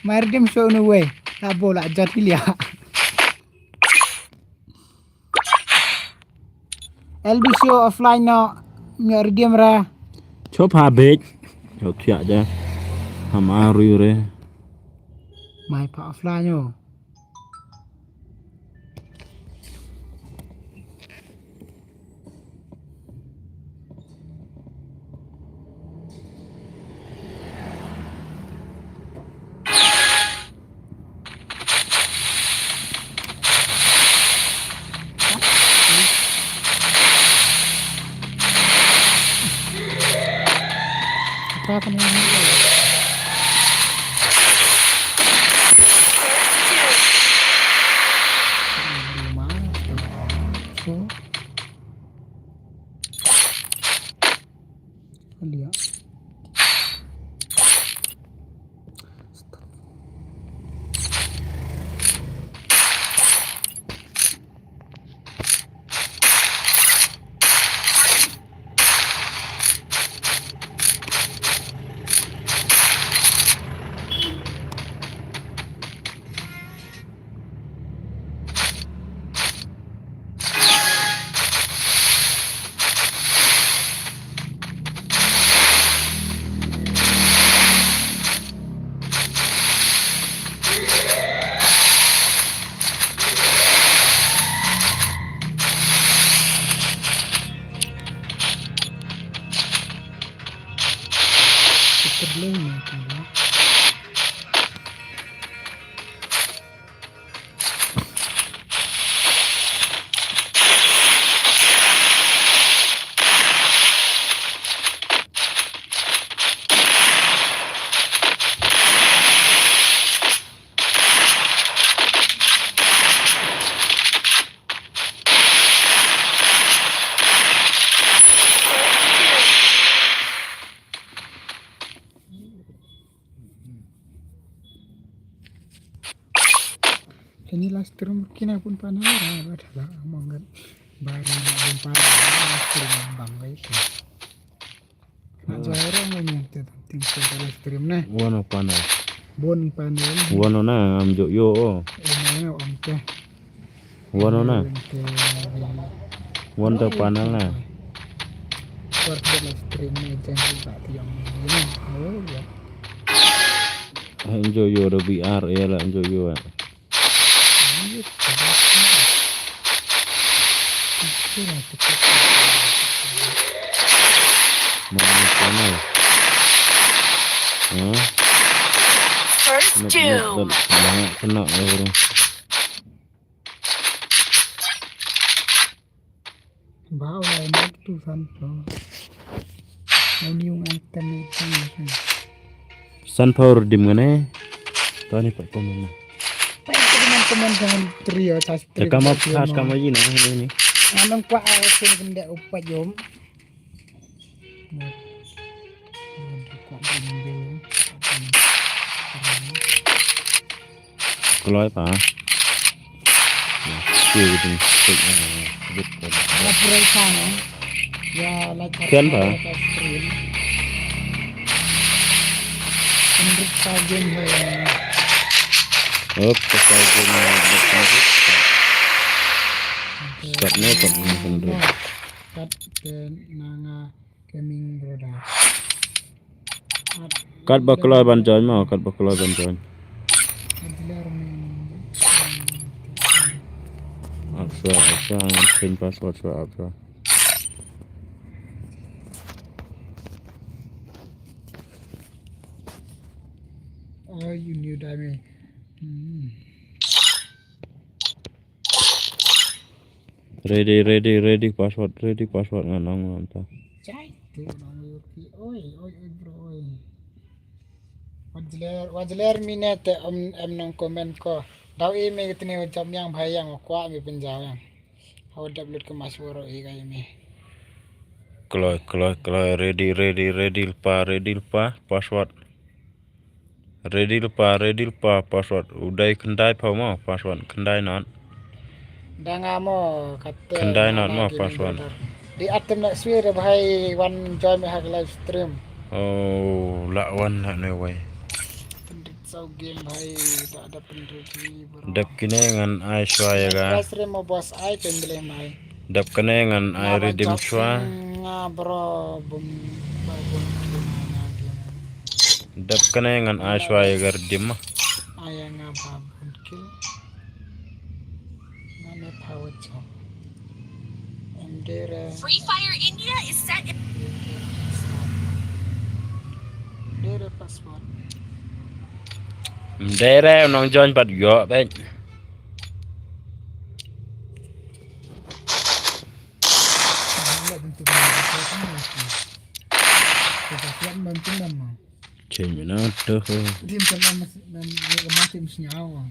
Mai redeem show no way. Ta bola jat hilia. L B Show offline no. Nyo redeem ra. Chop habit. Chop siak ja. Hama rui re. Mai pa offline yo. Kani live stream kine pun panel ra ba da ba among kan. Bari na pun panel live stream bang kai. Na jai ro ngai ni te ting se live stream ne. Wano panel. Bun panel. Wano na am jo yo o. Ina ong te. Wano na. Wano panel na. Work the live stream ni jeng ba tiang ni. Oh ya. Enjoy yo the V R ya la enjoy yo. Mana panel. Hah? First kill. Kena ya bro. Ba wai nak tu san pro. Mau niung item ni kan. San power dim ngane. Tani pa komen na. Pa komen komen jangan trio sas trio. Kama khas kama ji na ini. Anong pa asin kende upa jom. Kloi pa. Kian pa. Op, ka ka jin. Start ne pa ni hundred. Kat ke nanga gaming brother. Kat ba kloi ban join mo, kat ba kloi ban join. Acha, acha, change password sa acha. Oh, you new diamond. Hmm. Ready, ready, ready, password, ready, password ngan ong ngan ta. Chai, tu nang yuki. Oi, oi, oi, bro, oi. Wajler, wajler mine te em, em nang komen ko. Dau i me kitne jam yang bhai yang kwa me pinjaw yang. Hau dap lut ke mas woro i kai me. Kloi, kloi, kloi, ready, ready, ready, pa, ready, pa, password. Ready lypa, ready lypa, password. U dei khyndai phew mo, password. Khyndai not. Da nga mo, kata khyndai not mo, password. Di atem na swi re bhai wan join me ha live stream. Oh, la wan na ne wai. Pynrit saw game bhai, tak ada pynrit ni bro. Dep kine ngan ai shwa ya ga. Live stream mo boss ai pen bele mai. Dep kine ngan ai redeem shwa. Nga bro bum bum. Dep kine ngan ai shwa ya ga redeem ma. Ai nga ba bun kill. Mane power chop. Ndere. Free Fire India is set in Ndere password. Ndere nong join pat yo bet. Change me now. Dim kan mas mas mas mas nyawa.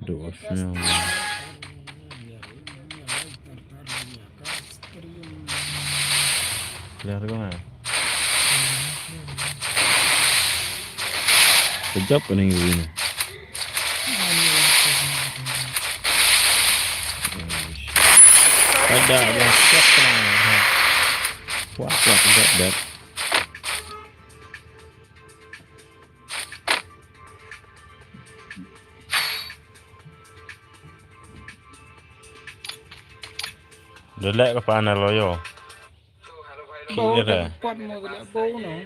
Duh, sñiaw. Clear ko ha? Kejap ka ning ini. Ada, ada, siap tenang. Wah, wah, kejap, kejap. Delek ka panel lo yo. Bau. Kira. Pot mo delek bau no.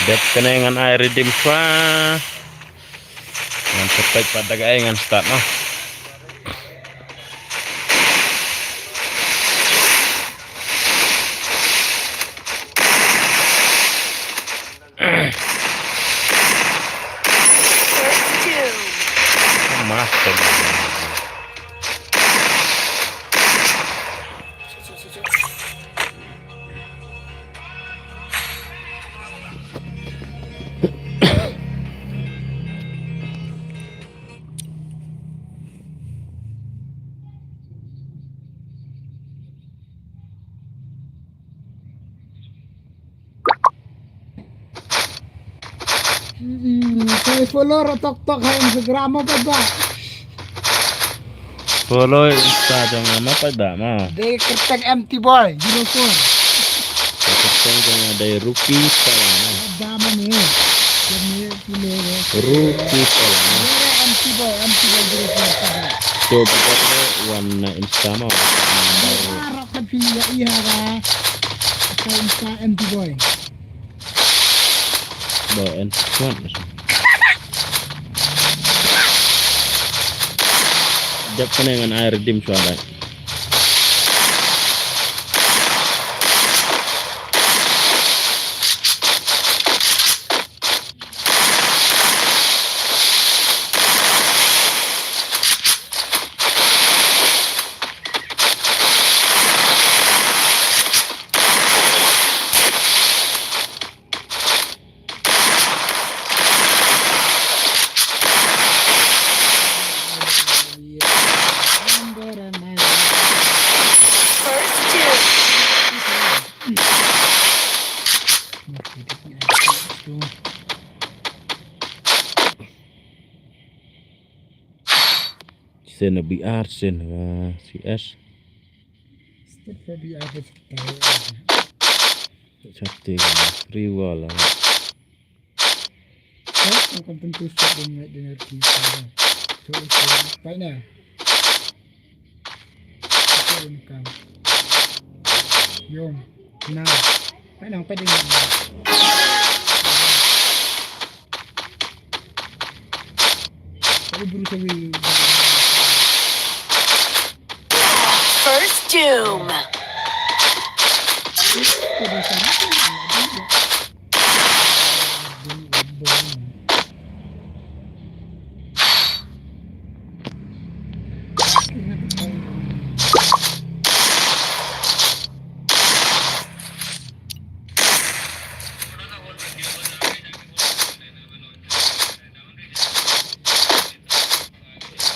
Dep kane ngan ai redeem shwa. Ngan sa peit pat da kaei ngan start noh. Master. Hmm, sa follow ruh tok tok ha Instagram mo pat ba. Follow Insta jong nga mo pat ba mo. Dei kyrteng M T Boy zero four. Kyrteng jong nga dei Rookie Salam mo. Ba mo ni. Kene kile re. Rookie Salam mo. Dei M T Boy, M T Boy zero four. Coba wan na Insta mo. Arok ka phi ya iha ka. Ka Insta M T Boy. Ba en squad. Dep kane ngan ai redeem shwa dai. Sen na B R, sen na C S. Step for B R, step for B R. Chapter three wala. Step, akan tentu step dengan dengan kita. So, okay. Baik nah. Kita akan. Yom. Nah. Baik nah, baik dengan. First Doom.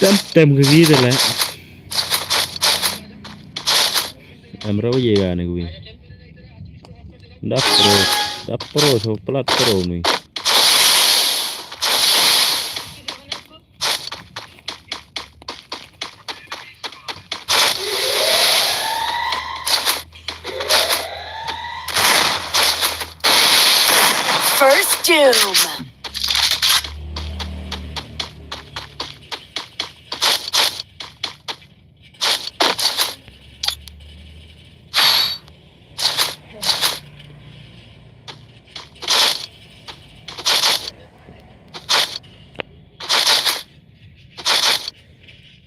Tem tem ka wi da la. Em raw ye ga ne wi. Da pro, da pro so plat pro ni. First Doom.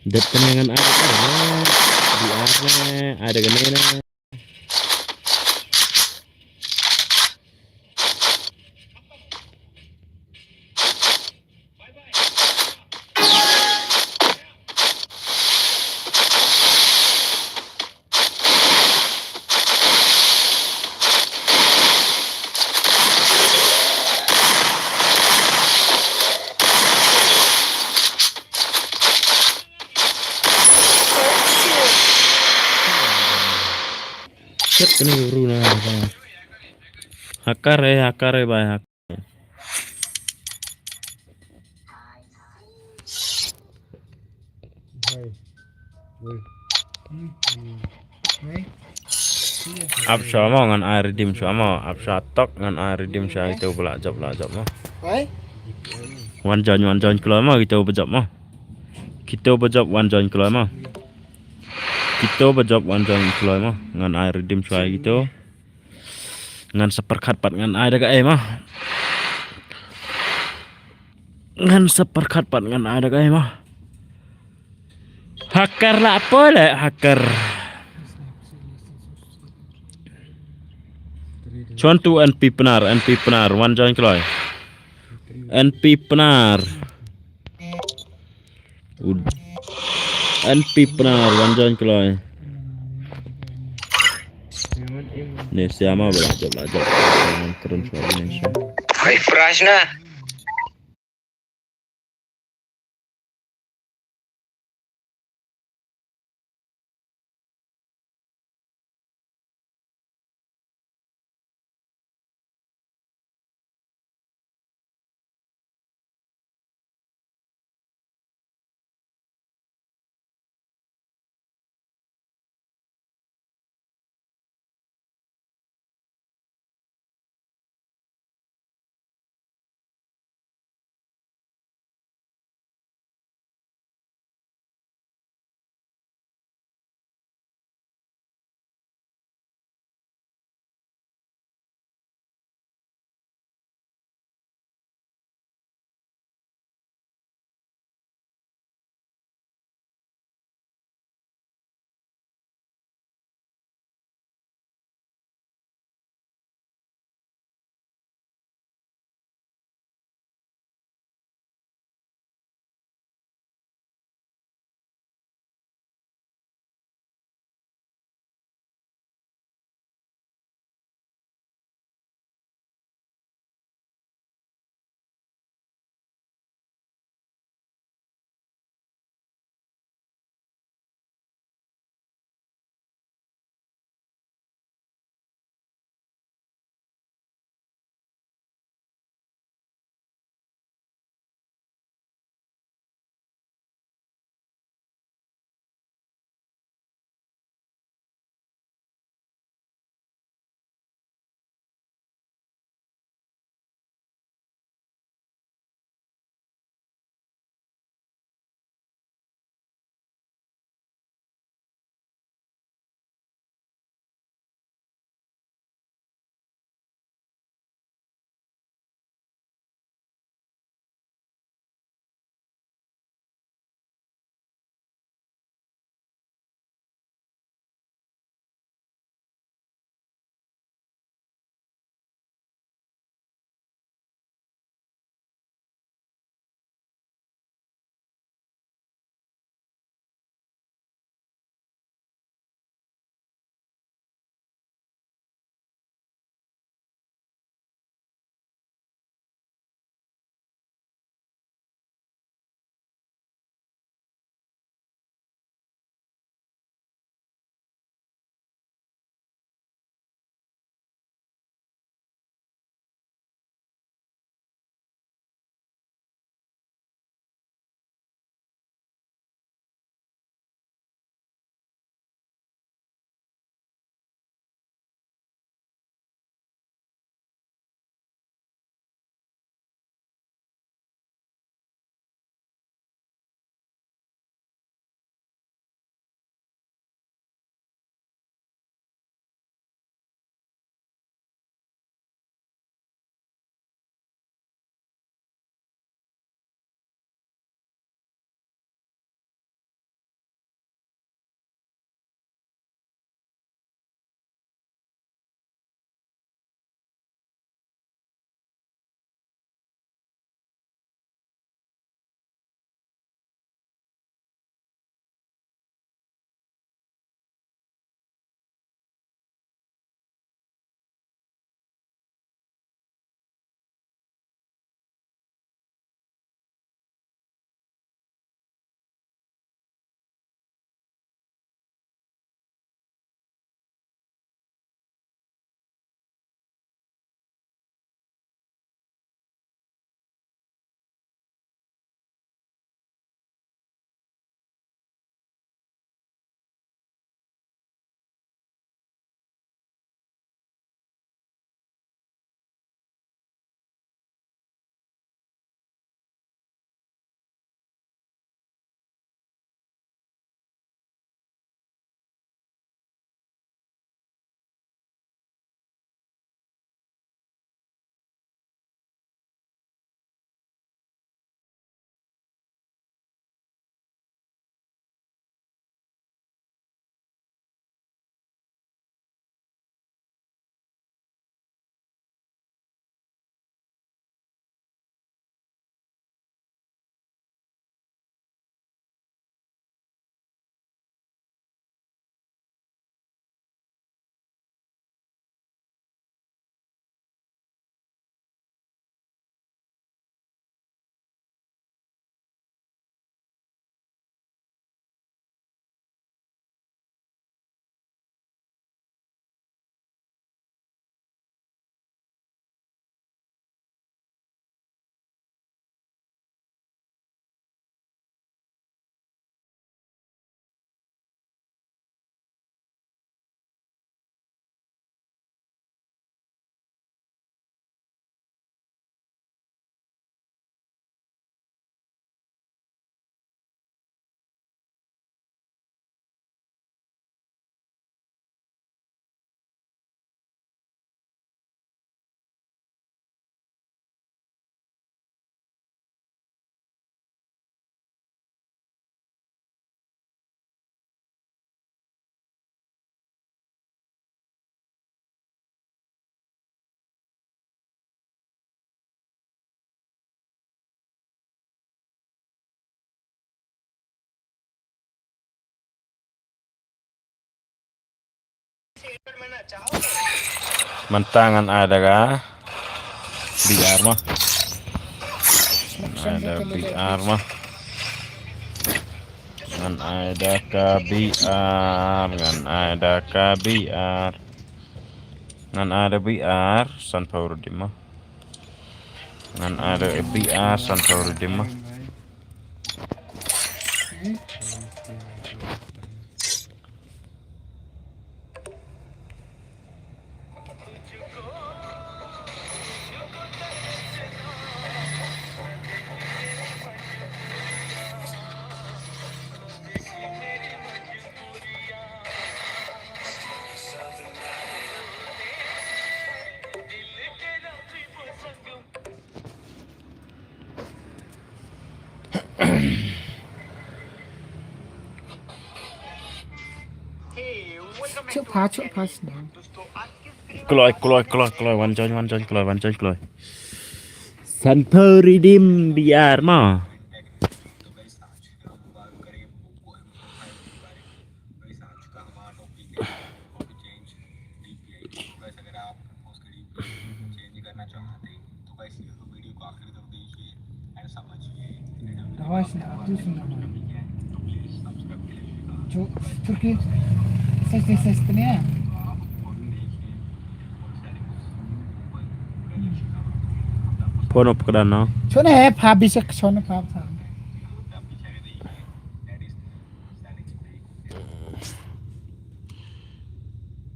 Dep tene ngan ai da kane. Di ar ne, ai da kane na. Shit, kane ka bru na ba. Hacker eh, hacker eh, bai hacker. Ap shuwa mo ngan ai redeem shuwa mo. Ap shuwa tok ngan ai redeem shuwa kito ba lah jop lah jop mo. Wan join wan join kloi mo kito ba jop mo. Kito ba jop wan join kloi mo. Kito ba jop wan join kloi mo. Ngan ai redeem shuwa kito. Ngan sa pyrkhat pat ngan ai da kaei mo. Ngan sa pyrkhat pat ngan ai da kaei mo. Hacker la pole hacker. Chon tu N P Pnar, N P Pnar, wan join kloi. N P Pnar. Ud. N P Pnar, wan join kloi. Ne siama bela jop la jop. Keren suara ni. Hai Prashna. Mynta ngan ai da ka B R mo. Ngan ai da B R mo. Ngan ai da ka B R, ngan ai da ka B R. Ngan ai da B R, san phew redeem mo. Ngan ai da B R, san phew redeem mo. Chuk pha, chuk pha sdang. Kloi, kloi, kloi, kloi, wan join, wan join, kloi, wan join, kloi. San phew redeem B R mo. आवाज नहीं आती, सुन रहा हूँ। जो तुर्की सच नहीं सच तो नहीं है। Kono pkdano. Chone hai pha bisek chone pha pha.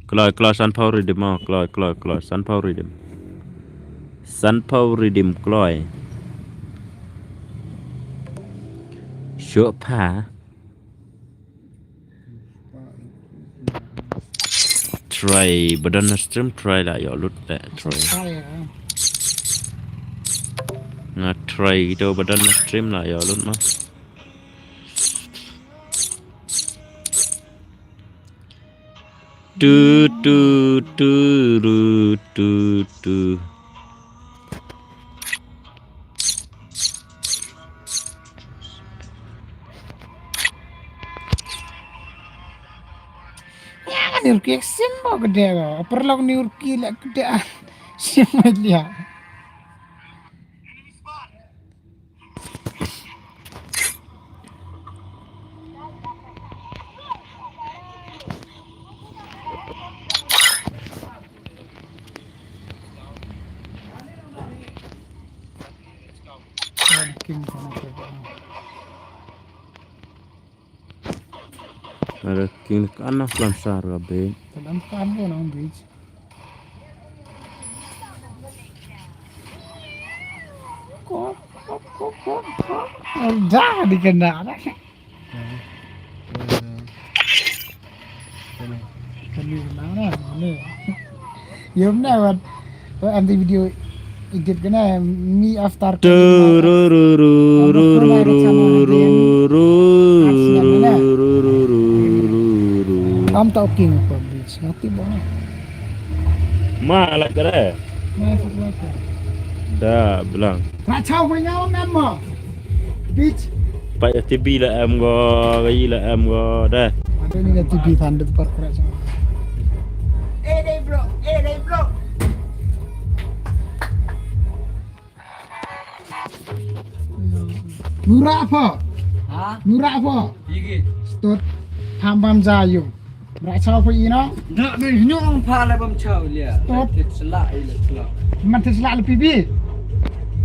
Kloi, kloi, san phew redeem mo, kloi, kloi, kloi, san phew redeem. San phew redeem kloi. Shuh pha. Try ba don na stream, try la ïoh lut la try. Nga try to ba don na stream la ïoh lut mo. Tu, tu, tu, ru, tu, tu. Nya, ni ruki sim ba gede ba. Perlu ni ruki lek gede. Sim aja. King kono ke ba. Ada king ka ana flansar ka be. Dalam kambo nang beach. Kok, kok, kok, kok, kok. Dah dikena. Kani mana, mana? Yum na wat. Oh, anti video edit kena mi after. Tu, ru, ru, ru, ru, ru, ru, ru, ru, ru, ru, ru, ru, ru. Am talking for this. Ngati ba. Ma, alat kare. Ma, alat kare. Da, bilang. Rachau punya nama. Beach. Pai T V la em go, gai la em go, da. Ada ni dah T V tanda tu park rasa. Eh, dai bro, eh, dai bro. Nura apa? Ha? Nura apa? Igi. Stot. Pam pam jayung. Mra chau phi ino? Dak ni nyong pha la bam chau lia. Stop. Tit sla i le sla. Man tit sla le pibi.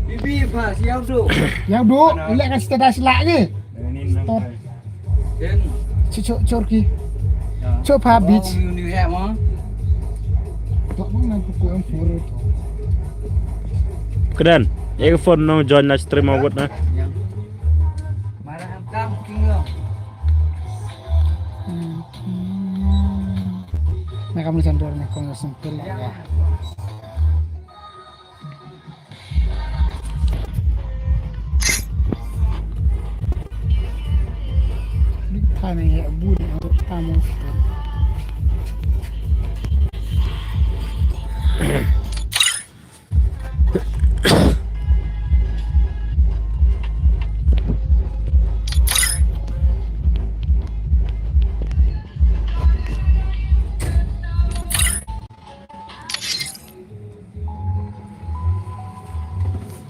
Pibi pha siau do. Yau do, le ka status sla ni. Stop. Ken. Chu chu chorki. Chu pha beach. Ni ni he ma. Tok mang nan ku ku am pur to. Kedan, e phone no join na stream awat na. Mara am kam king lo. Na kam ni chandor na kong sempil ya. Ni kane ya bu ni tamu.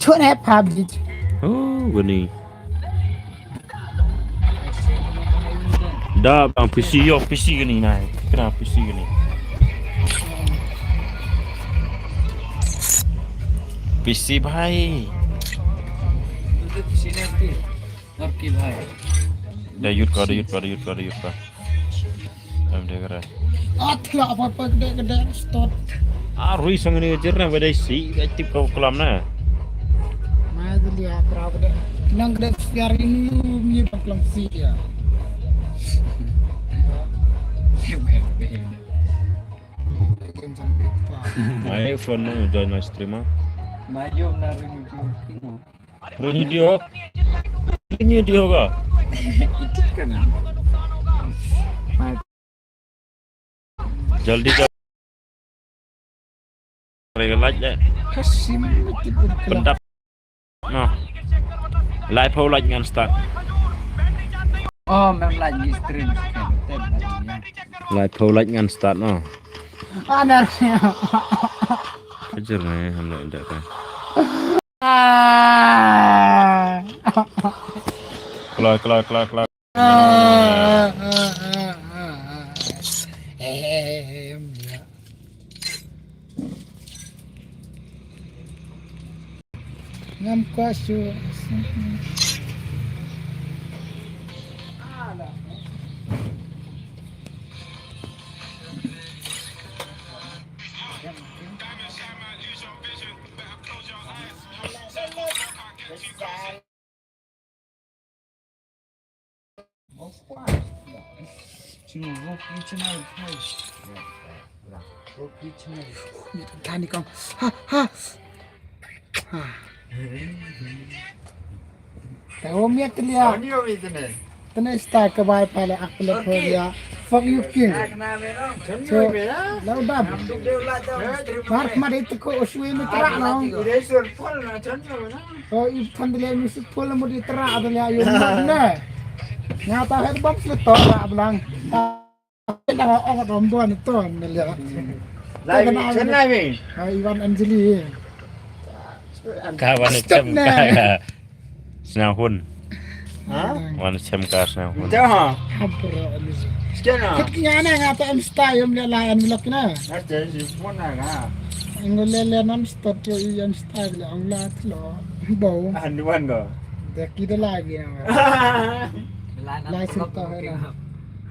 Chuh ne pha bit. Oh, gani. Da bang P C yo, P C gani nai. Kena P C gani. P C bhai. Da yut ka, da yut ka, da yut ka, da yut ka. Em de kare. Atla apa apa gede gede stot. Ah, rui sang ni jer na bedai si, ai tip kau kelam na. Mai dia berapa gede. Nang gede siar ini mi bang kelam si ya. Mai phone no join live stream ah. Mai jom na ring. Ring dia. Ring dia ka. Jaldi ka. Rega laj le. Kasim. Pendap. No. Lai pau laj ngan start. Oh, mem laj ni stream. Lai pau laj ngan start no. Ana. Kejar ni, ham nak indak kan. Keluar, keluar, keluar, keluar. Ngam kuat shuh. Tani kong. Ha, ha. Ha. Tahu miat dia. Tene sta ka bai pale ak pele pholia. Fuck you king. So, lau dam. Mar khmat itu ko usui mi terak nong. Oh, i than dele mi su pol mo di tra dele ayo na. Nga ta het bam su to ra blang. Ta na ong rom don to ne le. Lai mi chen lai mi. Ai wan Anjali. Ka wan chem ka. Sna hun. Ha? Wan chem ka sna hun. Dah. Habro Anjali. Sekian lah. Kit ki nga na nga ta am sta yom le lai an vlog na. Ngole le nam start yo i am start le ang la tlo. Bo. An wan go. De ki de lai bi na. Lai sim ta hai na.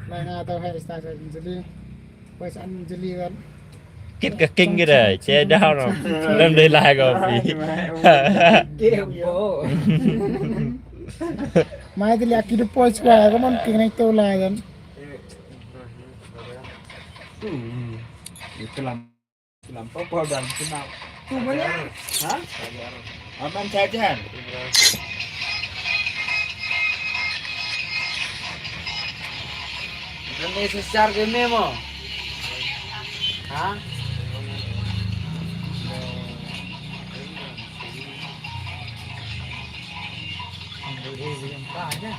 Lai na ta hai sta sa Anjali. Pues Anjali kan. Kit ka king ki da che da no. Lam de lai go bi. Game bo. Mai de le ki de pues ka ka mon king nai to lai kan. Hmm. Ito lang. Lampa pa dan kena. Tu mana? Ha? Aman saja. Kami secar ke memo. Ha? Ambil dia yang tak ada.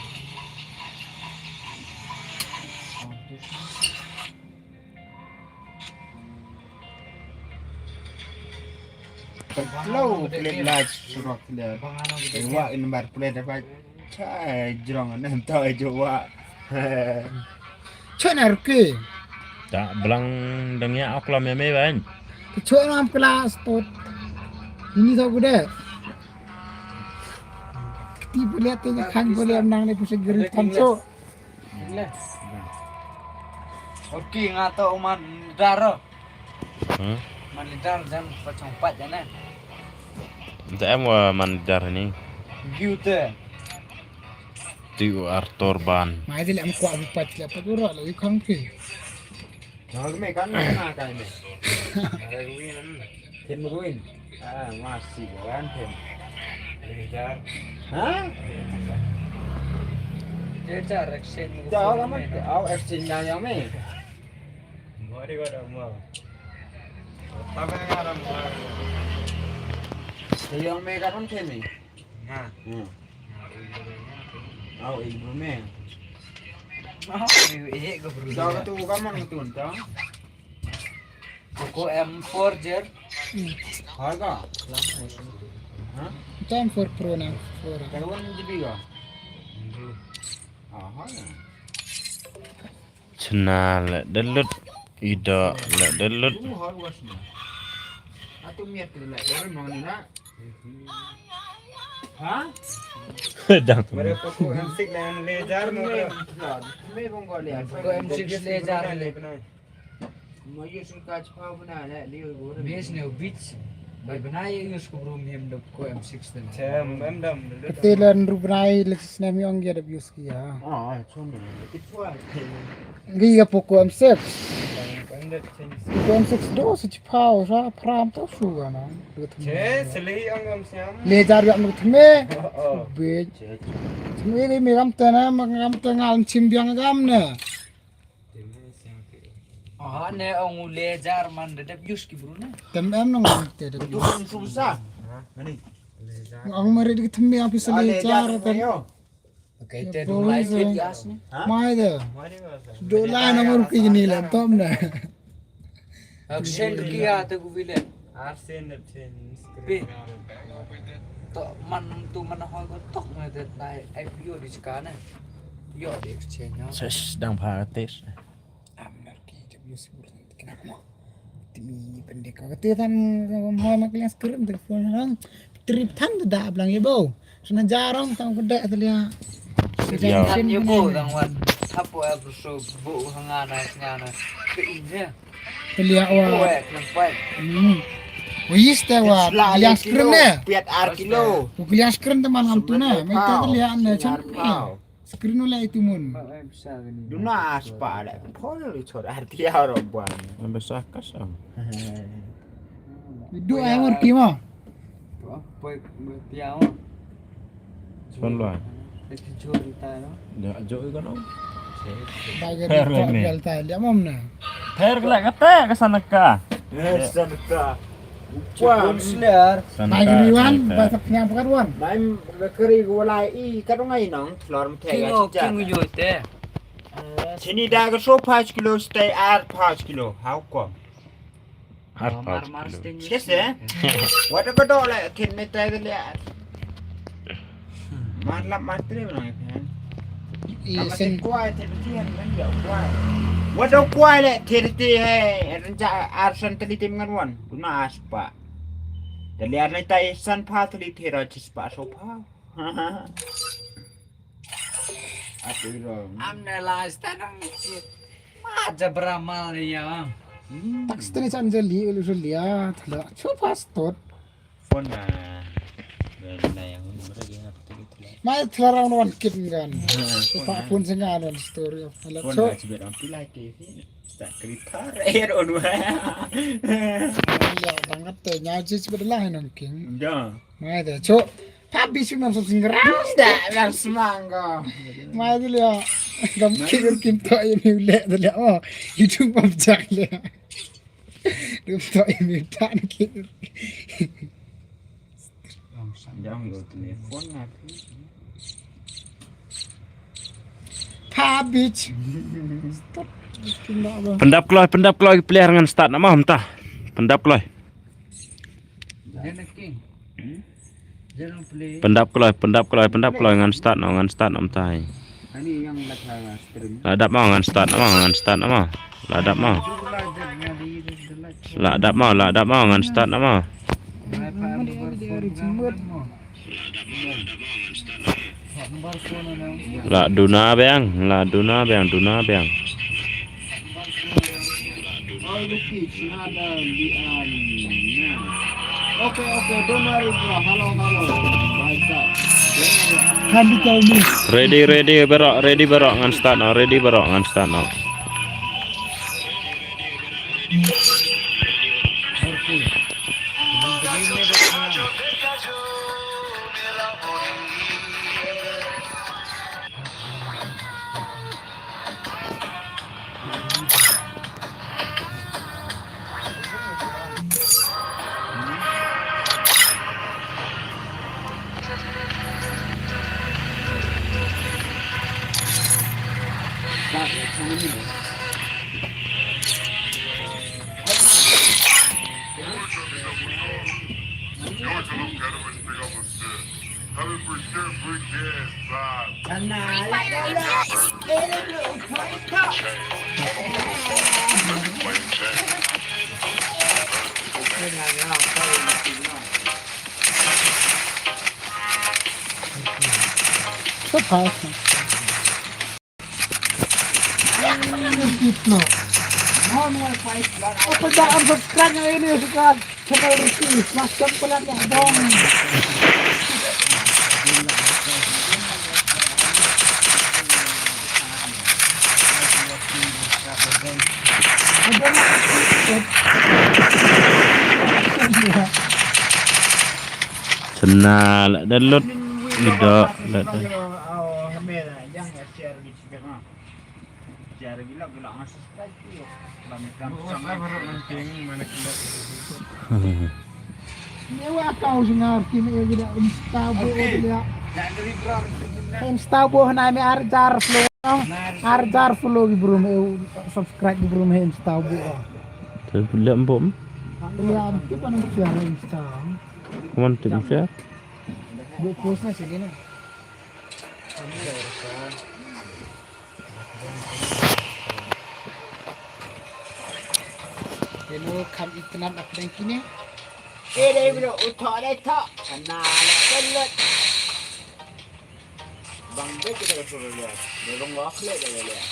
Klo plate la surok le. Wa in bar plate ba cha jrong na to jo wa. Chona ruke. Ta blang dang ya akla me me ban. Chona am kla spot. Ini to gude. Ti boleh tanya kan boleh menang ni pusing geri tanso. Ok, nga to man dar. Hmm? Man dar jan pachong pat jana. Nta em wa man dar ni. Giu te. Ti u Arthur ban. Mai de le am kwa bu pat le pat ura le yu khang phi. Jang me kan na kai me. Tim ruin. Ah, masih kan tim. Kejar. Ha? Kejar action. Jauh lama. Au action yang yang me. Mari gua dah mau. Tapi yang ada mau. Yang me kan tim ni. Ha. Hmm. Au, eh, bro, me. Au, eh, eh, go, bro. Dah tu kamu nonton, dah? Poco M four, jer. Harga? Lama ya. Ha? Time for pro now. For. Chna le delut, ido le delut. Dang. Mere ko ko M six le, le jar mo. Me bong ko le. Ko M six le jar le. Mo use ka chpa bna le, le bor. Bes ne beach. Bai bna ye use ko brum hem do ko M six de. Chem em dam. Te lan ru bna ye le snem yong ye da use ki ya. Ah, chom. Ki chwa. Ngi ya Poco M six. Poco M six do si chipau sa pram to su ga na. Che, sele ang am siam. Le jar yak nuk thme. Oh, oh. Be. Che, che. Thme ni me gam ta na, ma gam ta ngal chim biang gam na. Ah, ne ong u le jar man de dep use ki bru na. Tem em nong te dep use. Tu kan su sa. Ha? Mani. Ong mari de thme api sele jar ta. Okay, te du lai te di as ni. Mai de. Du lai na mur ki ni lam tom na. Action ki ya te ku vile. Arsen de ten. Pi. To man tu man ho ko tok na te tai I P O di chka na. Yo di exchange na. Ses dang pha tes. Amnar ki jab yo sibur kena mo. Timi pendek ka te tan mo ma kalian skrim te phone lang. Trip tan da blang ye bo. Sana jarong tang ko dek te lia. Kan ye bo dang wan. Thapo ya bro so bo hanga na ngana. Ke inje. Te lia wa. Bo eh kenapa? Hmm. Wis te wa. Kalian skrim ne. Piat ar kilo. Kalian skrim teman ngam tu na. Meta te lia ne chan. Screen u leh itu mun. Duna aspa leh. Phone lu chor arti aro buan. Ambe sakas am. Idu ai mur ki ma. Poi tia ma. Son lo. Itu chor ita no. Ya jo kan om. Bagai ita bial ta dia mam na. Ther kala kata ka sana ka. Eh, sana ka. Wan. Mai gari wan, ba sak nyam pakat wan. Mai gari wala i kadung ai nong, telor mete. King o, king yo te. Chini da ka so five kilo stay ar five kilo. How come? Ar five kilo. Yes eh. What about all that? Kin mete le. Mar lap mar tre bang eh. Aba sen kwai te ti han ban ya kwai. Wa dong kwai le te te he. Ran ja ar san tali tim ngan wan. Guna aspa. Tali ar nai tai san pa tali te ra chispa so pa. Apa iro? Am ne la sta nang. Ma jabra mal ya. Tak stene chan jali ulu sulia. Thala chupa stot. Phone na. Na yang mereka yang apa tu gitu lah. Mai thlarang wan kit ngan. Phone na. Phone sing ngan wan story of hello. Phone na chibet am pilai ke. Start kritar er on wa. Ya, bangat te nya chibet lah nang king. Ya. Mai te cho. Pabi sing nam sing ras da yang semanggo. Mai te ya. Gam kir kim to ya mi le te ya. Oh, YouTube object le. Rup to imi tan ki. Jang lo telefon na. Pabich. Pyndap kloi, pyndap kloi ki player ngan start na ma mynta. Pyndap kloi. Pyndap kloi, pyndap kloi, pyndap kloi ngan start noh, ngan start noh mynta. La dap mo ngan start noh mo, ngan start noh mo. La dap mo. La dap mo, la dap mo ngan start noh mo. La duna biang, la duna biang, duna biang. Okay, okay, don't worry, bro. Hello, hello. Ready, ready baroh, ready baroh ngan start noh, ready baroh ngan start noh. Apa dah unsubscribe yang ini, subscribe channel Ricky, macam pelat ya dong. Chena la da lut. Ni da la da. Ni wa kau singar ki me gida Insta bo dia. Insta bo na me arjar flow. Arjar flow ki bro me subscribe ki bro me Insta bo. Te lem bom. Ya, kita nak share Insta. Kaman tim share. Bo post na sini na. Kino kam itinat ak dang kine. Eh, dai bro, utok dai tok. Kana la kelet. Bang dai kita ka suruh lihat. Dorong wakle dai lihat.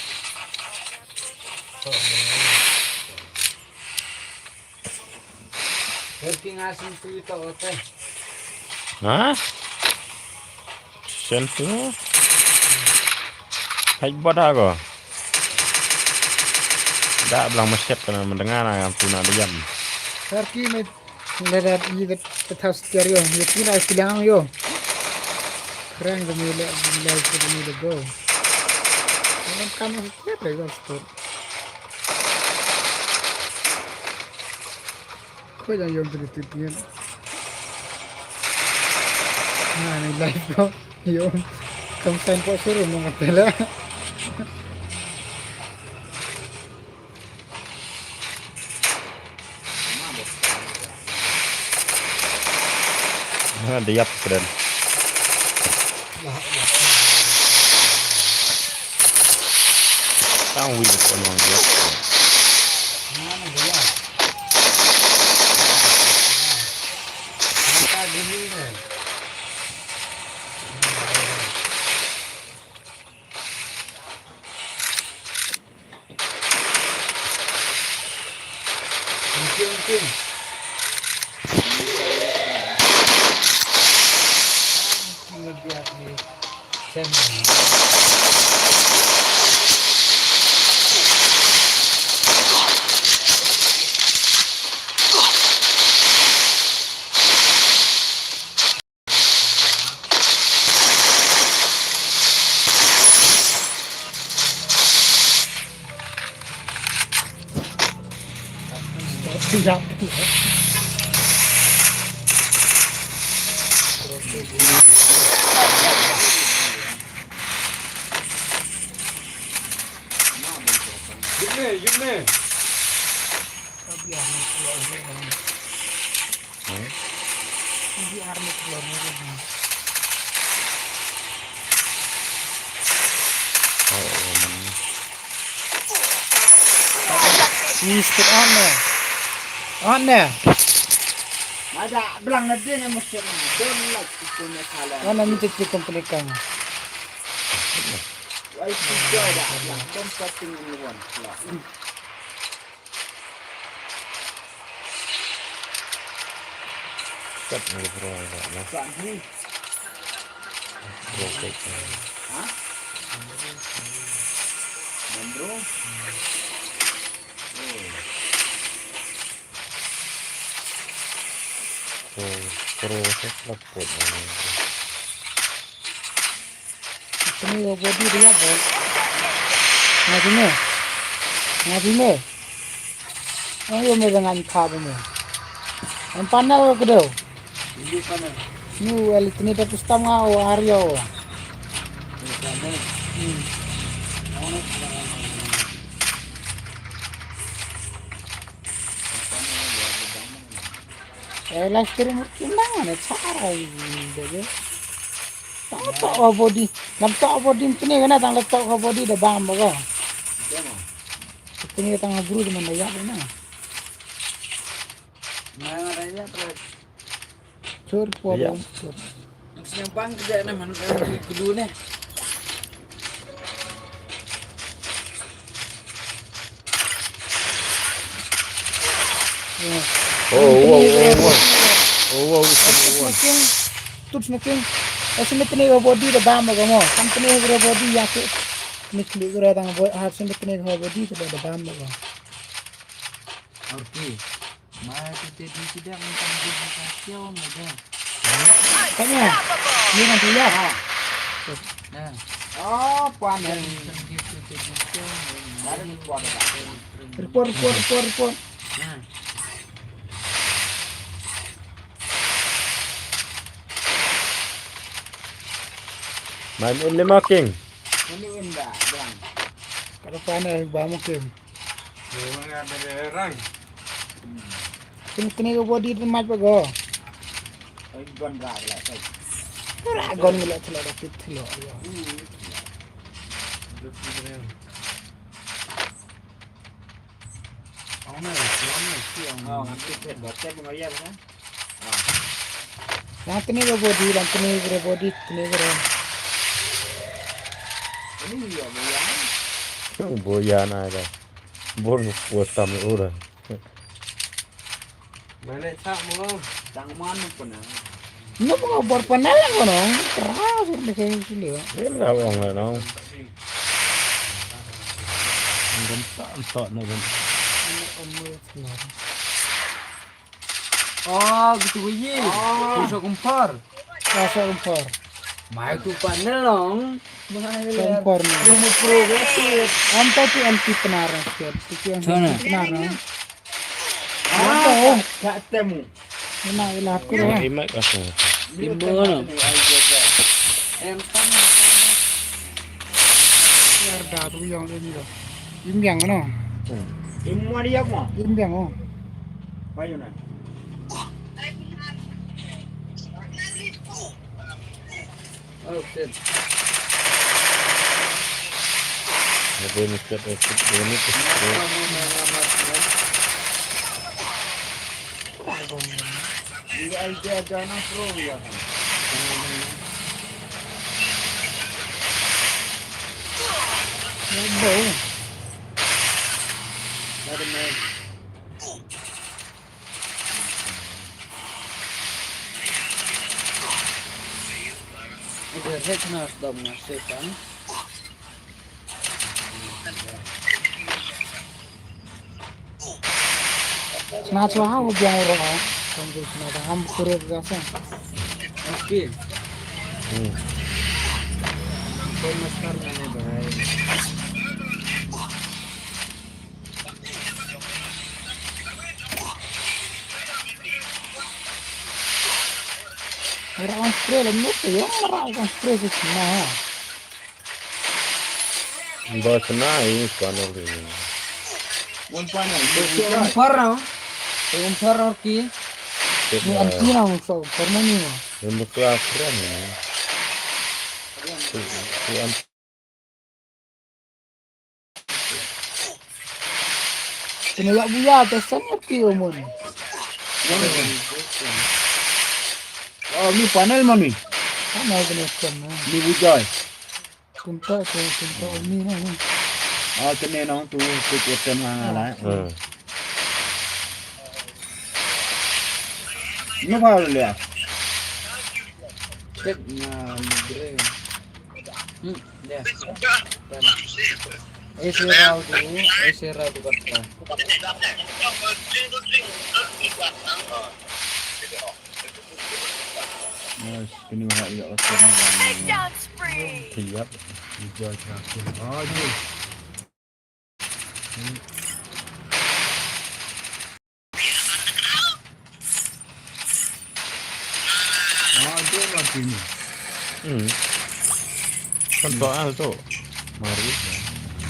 Working as in tu ito ote. Ha? Sense tu? Hai bot ha ko. Da blang masep kana mendengar na yang tu na diam. Working me lada i de petas stereo. Ye tu na silang yo. Keren kami le le kami le go. Kamu kamu siapa ya stop. Ko yang yom tu tu tu. Nah, ni live ko. Yom. Kam sign ko suruh mau ngatela. Nah, dia keren. Tang wi ko nong dia. Mister One. One. Ada belang na dia yang mesti. Don't like itu masalah. One minta cek komplekan. Why is this guy that belang? Don't fucking anyone. Kat ni bro, ni. Kat ni. Bro, kat ni. Ha? Bro. Oh. Bro, bro, kat lapot ni. Sini yo body dia bo. Nga sini. Nga sini. Ayo me dengan kha bo me. An panel ko do. Ini panel. Ni wali tini ta pustam nga o ario. Ini panel. Hmm. Eh, live stream kin dang ne chara dege. Tang tok ha body. Lam tok ha body tne kana tang la tok ha body da bam ba ko. Tne tang ha bru man da ïap na. Chur por. Ïap. Sñiawbang kjat na man ka kulu ne. Oh, wow, wow, wow. Oh, wow, wow. Tut smoking. Asin tne ka body da bam ka mo. Kam tne ka body ya ke. Nikli ka dang bo, asin tne ka body da bam ka. Okay. Mai tu te di sida minta di ka siau mai de. Tanya. Ni nanti ya. Ah. Nah. Oh, puan. Yang minta di tu te di siau mai. Ada di puan. Report, report, report, report. Nah. Main un lima king. Ini unda, bang. Kada puan ba mo king. Kini kini ka body tu mach ba go. Ai gon ra la sai. Ra gon la chla da pit thilo. Ang na, ang na, si ang. Oh, ang pit pit ba te ba ya ba. Lang tne ka body, lang tne ka body, tne ka. Ini ya ba ya. Boyan ai da. Bor ko tam ura. Mane chak mo. Tang man mo puna. No mo bor panel ko no. Terus ni kayak gini ya. Ini lah wong lah no. Ngam tak tak no. Oh, gitu ye. Oh. Bisa kumpar. Bisa kumpar. Mai tu panel long. Mai kumpar ni. Lu mau pro gitu. Anta tu anti penarang sikit. Tu anti penarang. Ah, tak temu. Ina ila aku dah. Imat aku. Imbo no. Em pan. Yar da tu yang ini dah. Im biang no. Im mo dia mo. Im biang oh. Payo na. Oh, shit. Ada ni kat, eh, kat, eh, ni kat, eh. Ini idea jana pro ya. Bobo. Ada main. Udah, saya kena stop ngasih kan. Sna chwa ha u biang u rong ha. Kam ju sna da ham kurir ga sa. Okay. Hmm. Koi master nane bhai. Era on spray la mut yo, era on spray se sna ha. Ba sna i panel ini. One panel. Umpar na. Umpar ki. Ni anti na umpar mani. Ini mutlak keren ini. Ini anti. Kena yak buya te sen yak ki umur. Oh, ni panel mani. Panel kena sen. Ni bujai. Kunta ke, kunta ni na. Ah, kena nang tu, tu ke sen ha la. Hmm. Ni ba le. Check na ni bre. Hmm, ya. Ese round tu, ese round tu basta. Nice, kini ba ya. Kilap. Enjoy tracking. Oh, je. Ah, tu mati ni. Hmm. Kan soal tu. Mari.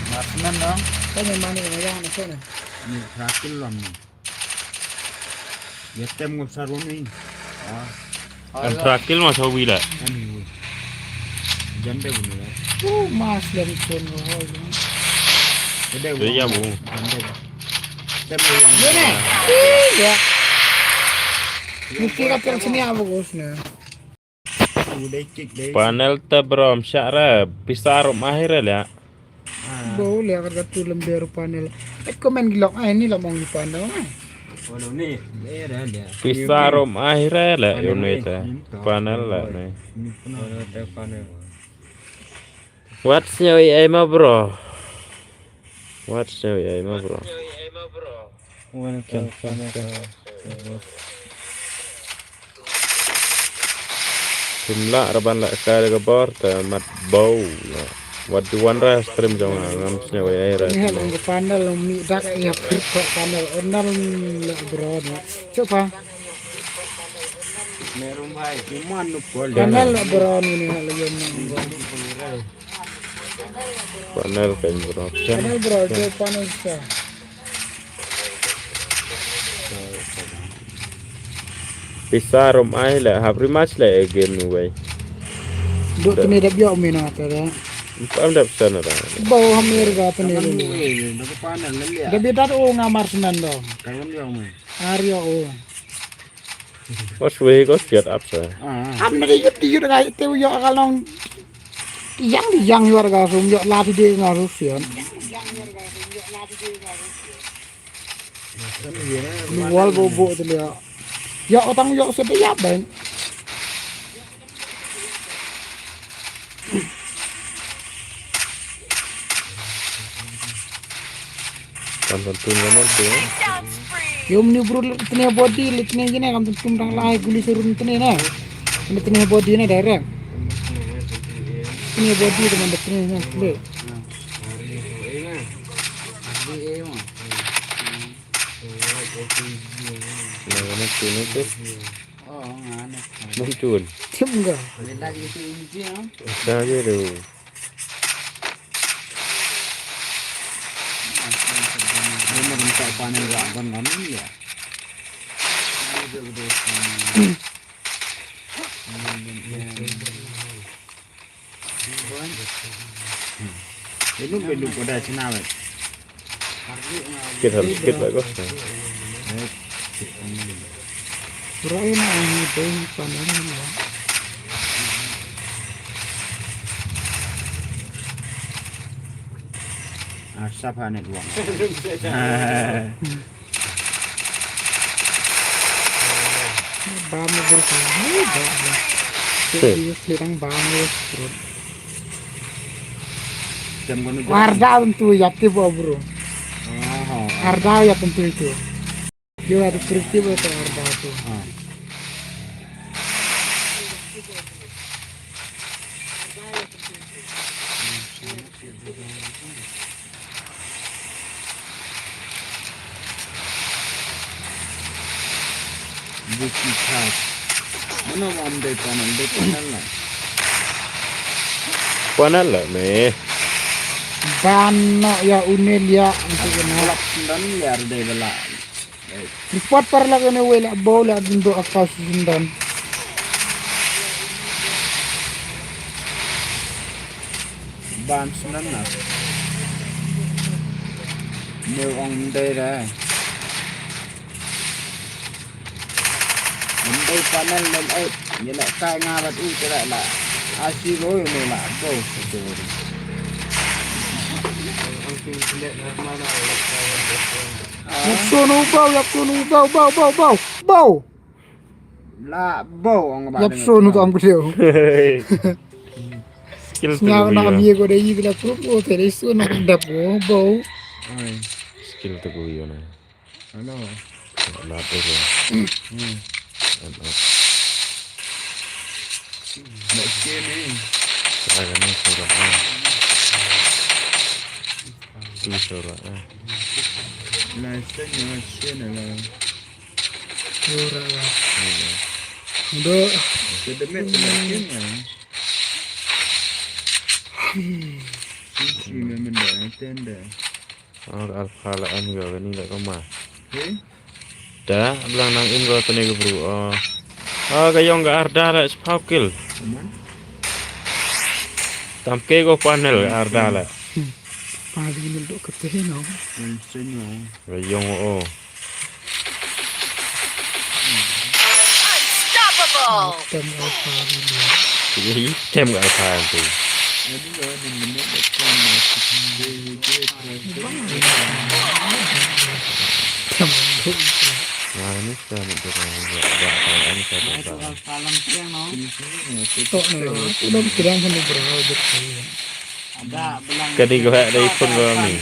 Marksman dong. Kan yang mana yang ni sana? Ni terakhir lah ni. Ya tem ngusar ni. Ah. Kan terakhir masa wila. Ani wi. Jam deh bunyi lah. Oh, mas dan pun roh. Jam deh bunyi. Jam deh. Jam deh bunyi. Ini. Iya. Mesti kata sini apa bosnya? Panel te bro, msyak re, pisa ruh mahir le. Bau le, kata tu lembir panel. Eh, komen gilok, ah, ini lah mau di panel, ah. Pisa ruh mahir le, unit te. Panel le ni. What's your aim, bro? What's your aim, bro? Welcome, welcome. Kum lah ra ban lah ka da ka bor te mat bau. Wat ju wan ra stream jong nga, ngam sñiaw ai ra. Ni hal ong ka panel, ong mi dak ya pir ko panel, onal la bro ni. Coba. Panel la bro ni, ni hal yom ni. Panel kan bro. Panel bro, jo panel sa. Pisa rum ai le, hap rematch le game ni wei. Duk tene dap yok mina ta da. Pam dap sana da. Bau ham ir ga tene le. Dap bi dat o nga marksman do. Ar yok o. Os wei os piat ap sa. Ham na di yut di yut ga te yok ga long. Yang di yang yor ga sum yok la ti de nga ru sian. Lu wal bo bo te le. Ya otang yok se ya ben. Kan tentu ngamon tu. Yo mni bro le tene body le tene gine kan tentu tang lai guli surun tene na. Ini tene body na direct. Tene body teman tene na le. Nang nang sini tu. Muncul. Tim ga. Sa je tu. Belum belum pada china wet. Kit harus kit lah kau. Rai na ni dei panen ni. Asap ha network. Bam mo bro. Ni bam mo. Sedang bam mo bro. Arda tentu ya tiba bro. Arda ya tentu itu. Dia ada kritik itu Arda tu. Vicky Chat. Mano mam dei panel, dei panel na. Panel la me. Ban na ya unel ya untuk kena. Lak dan ya dei bela. Report par la kena wei la bau la dindo akau si sindan. Ban senan na. Neu ong mdei da. Mdei panel lem ai. Ye la kai nga bat u te la la. Asi roi me la. Go. Yap sono bau, yap sono bau, bau, bau, bau, bau. La bau ang ba. Yap sono tu ang beliau. Skill tu. Nya na mi ko dei yi la pro ko te dei sono dap ko bau. Skill tu ko yo na. Ano? La bau. Hmm. Ano? Nak skin ni. Kaya ni surat ni. Ni surat ni. Nice thing you skin ni. Ora la. Ndo. Sedemit semakin lah. Kunci memang dah tenda. Or alpha la em ga ni la kama. Eh? Da blang nang in ga tene ga bru. Oh. Oh, ga yong ga arda la spau kill. Aman. Tam ke ko panel Arda la. Pali nil dok kete no. Ba yong o. Tem alpha ni. Tem alpha tu. Tem. Nah, ini sudah mencoba juga. Ada apa ini saya coba. Tok ni, aku dah kira mana berapa betul. Kadi ko hak dei pun ko ni.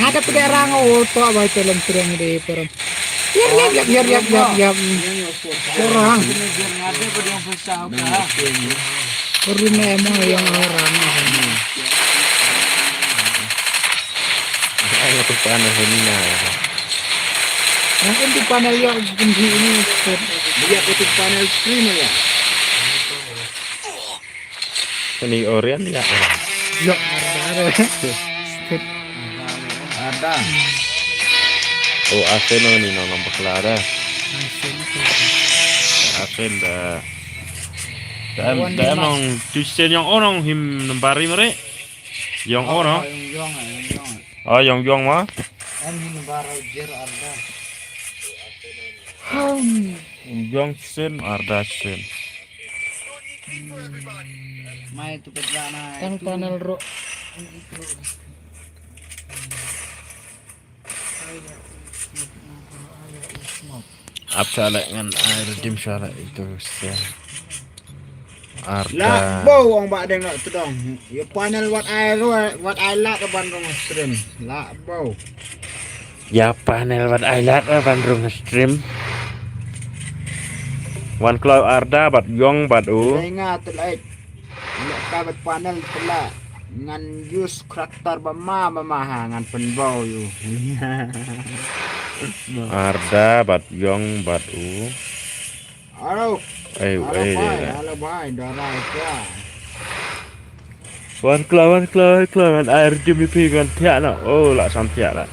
Nga da pdeng rang o to ba ito lam pdeng dei peram. Yap yap yap yap yap yap. Orang. Perum emang yang orang. Ayo tu panel ni na. Mungkin tu panel yang tinggi ini. Dia tu panel screen ya. Kani Orian ya. Ya, ada, ada. Ada. Oh, Asen ni nong nong bakla ada. Asen da. Dan dan nong tusen yang orang him nembari mere. Yang orang. Oh, yang yang ma. Em him nembari jer ada. Yang sen Arda sen. Mai tu pet bana. Tang panel ro. Ap shalek ngan ai redim shalek itu sen. Arda. Lah bo ong ba deng nak tedong. Ye panel wat ai ro wat ai lak ban rong stream. Lah bo. Ya panel wat ai lak ban rong stream. Wan klau Arda bat yong bat u. Dai nga tu lai. Lek ka bat panel tela ngan use karakter ba ma ba ma ha ngan penbau yu. Arda bat yong bat u. Alo. Ai ai. Alo bai, alo bai, dara kya. Wan kla wan kla wan kla wan air jim ipi wan tiak na. Oh la sam tiak la.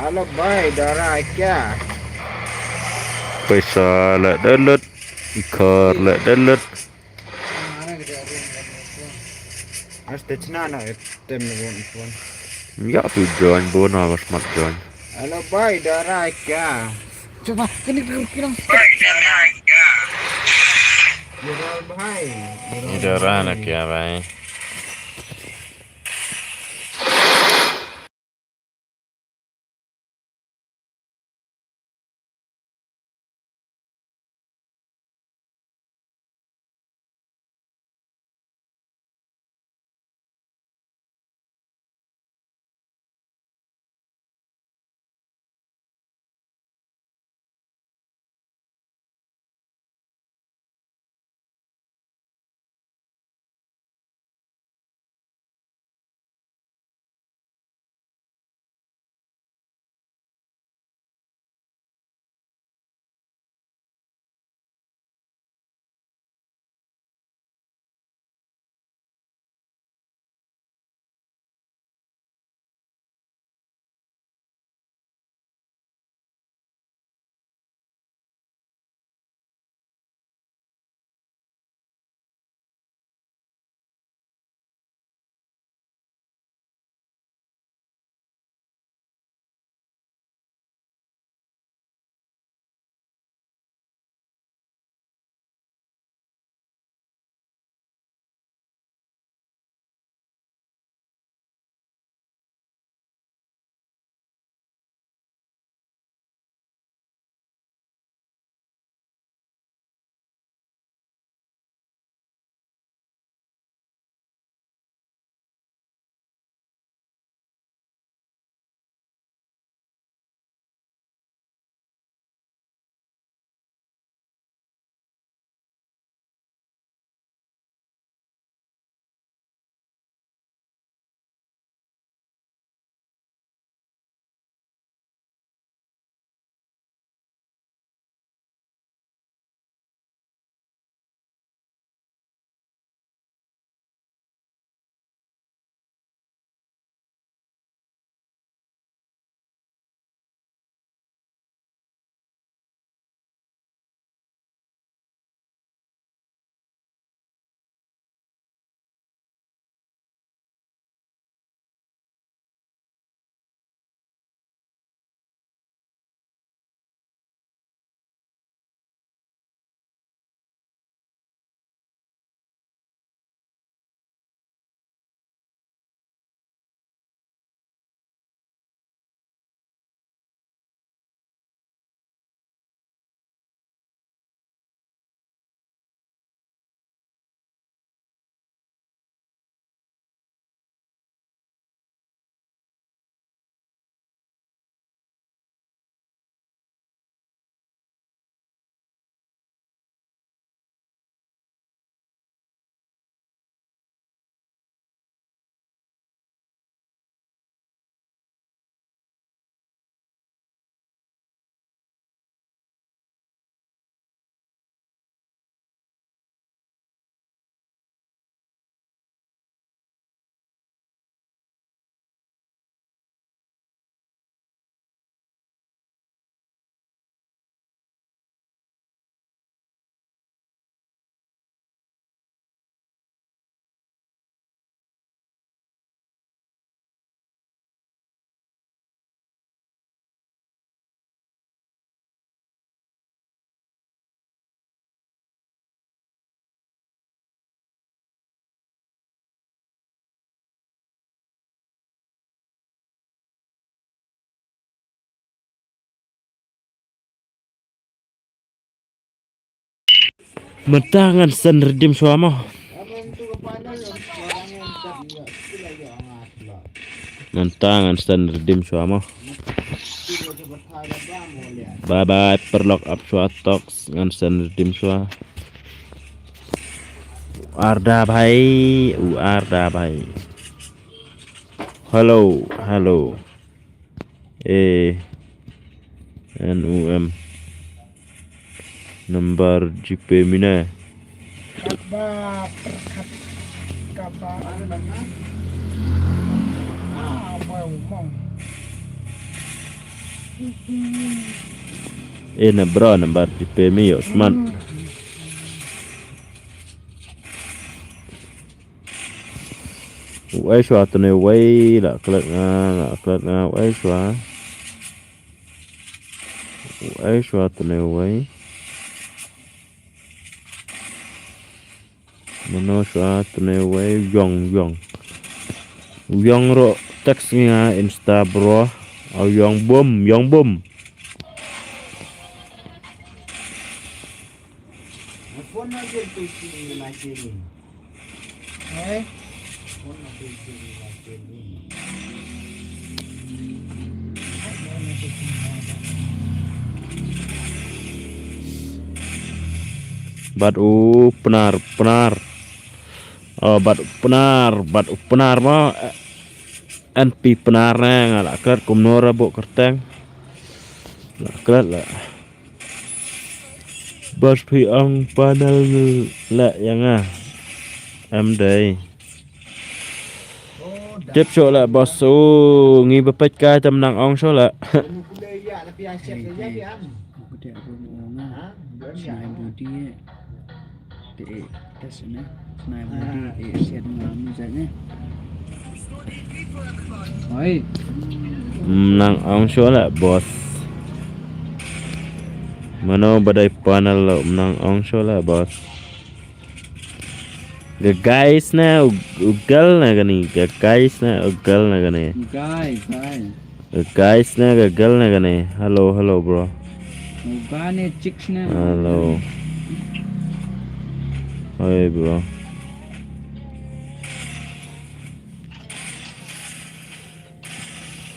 Alo bai, dara kya. Paisa la dalut. Ikar la dalut. As te chna na tem na bon phone. Ya tu join bona was mat join. Hello bhai, dara kya? Coba kini kini. Bhai, dara kya? Ye dara na kya bhai? Mynta ngan send redeem shuwa mo. Mynta ngan send redeem shuwa mo. Bye bye, paralok, ap shuwa tok, ngan send redeem shuwa. U Arda bhai, u Arda bhai. Hello, hello. A N U M. Number GPay mynne. Kaba pyrkhat kaba. Ah, wow, mong. Eh, na bro, number GPay mynne, ïoh smat. U ai shuwa tene wei, la klet nga, la klet nga, u ai shuwa. U ai shuwa tene wei. Mano shuwa tene wei, yong, yong. Yong ro text nga Insta bro. Au yong bum, yong bum. Bad u Pnar, Pnar. Oh, bad u Pnar, bad u Pnar mo. N P Pnar ne, nga la klet kumno ra bok kerteng. La klet la. Bos phi ong panel la ïa nga. Em dei. Tip shuh la bos, u ngi ba peit kai tam nang ong shuh la. Te, eh, test ne. Nai mudi, eh, set ngam ni jane. Oi. Nang ong shuh la bos. Mano ba dei panel lo, nang ong shuh la bos. Ga guys ne, u, u girl ne kani, ga guys ne, u girl ne kani. Guy, guy. Ga guys ne, ga girl ne kani. Hello, hello bro. Ga ne chicks ne. Hello. Hey bro.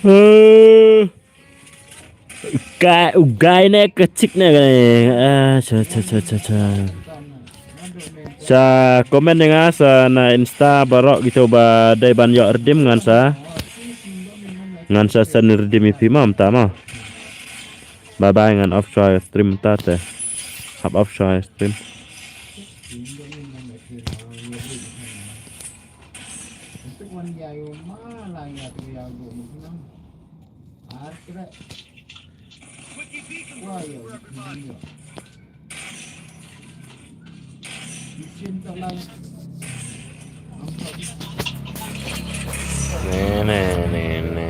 Eh, ka, u guy ne ka chick ne kani. Ah, cha, cha, cha, cha, cha. Sa comment ïa nga sa na Insta baroh kito ba dei ban ïoh redeem ngan sa. Ngan sa send redeem ïa phi ma mynta ma. Bye bye, ngan off shuwa stream mynta te. Hap off shuwa stream. Ne, ne, ne, ne.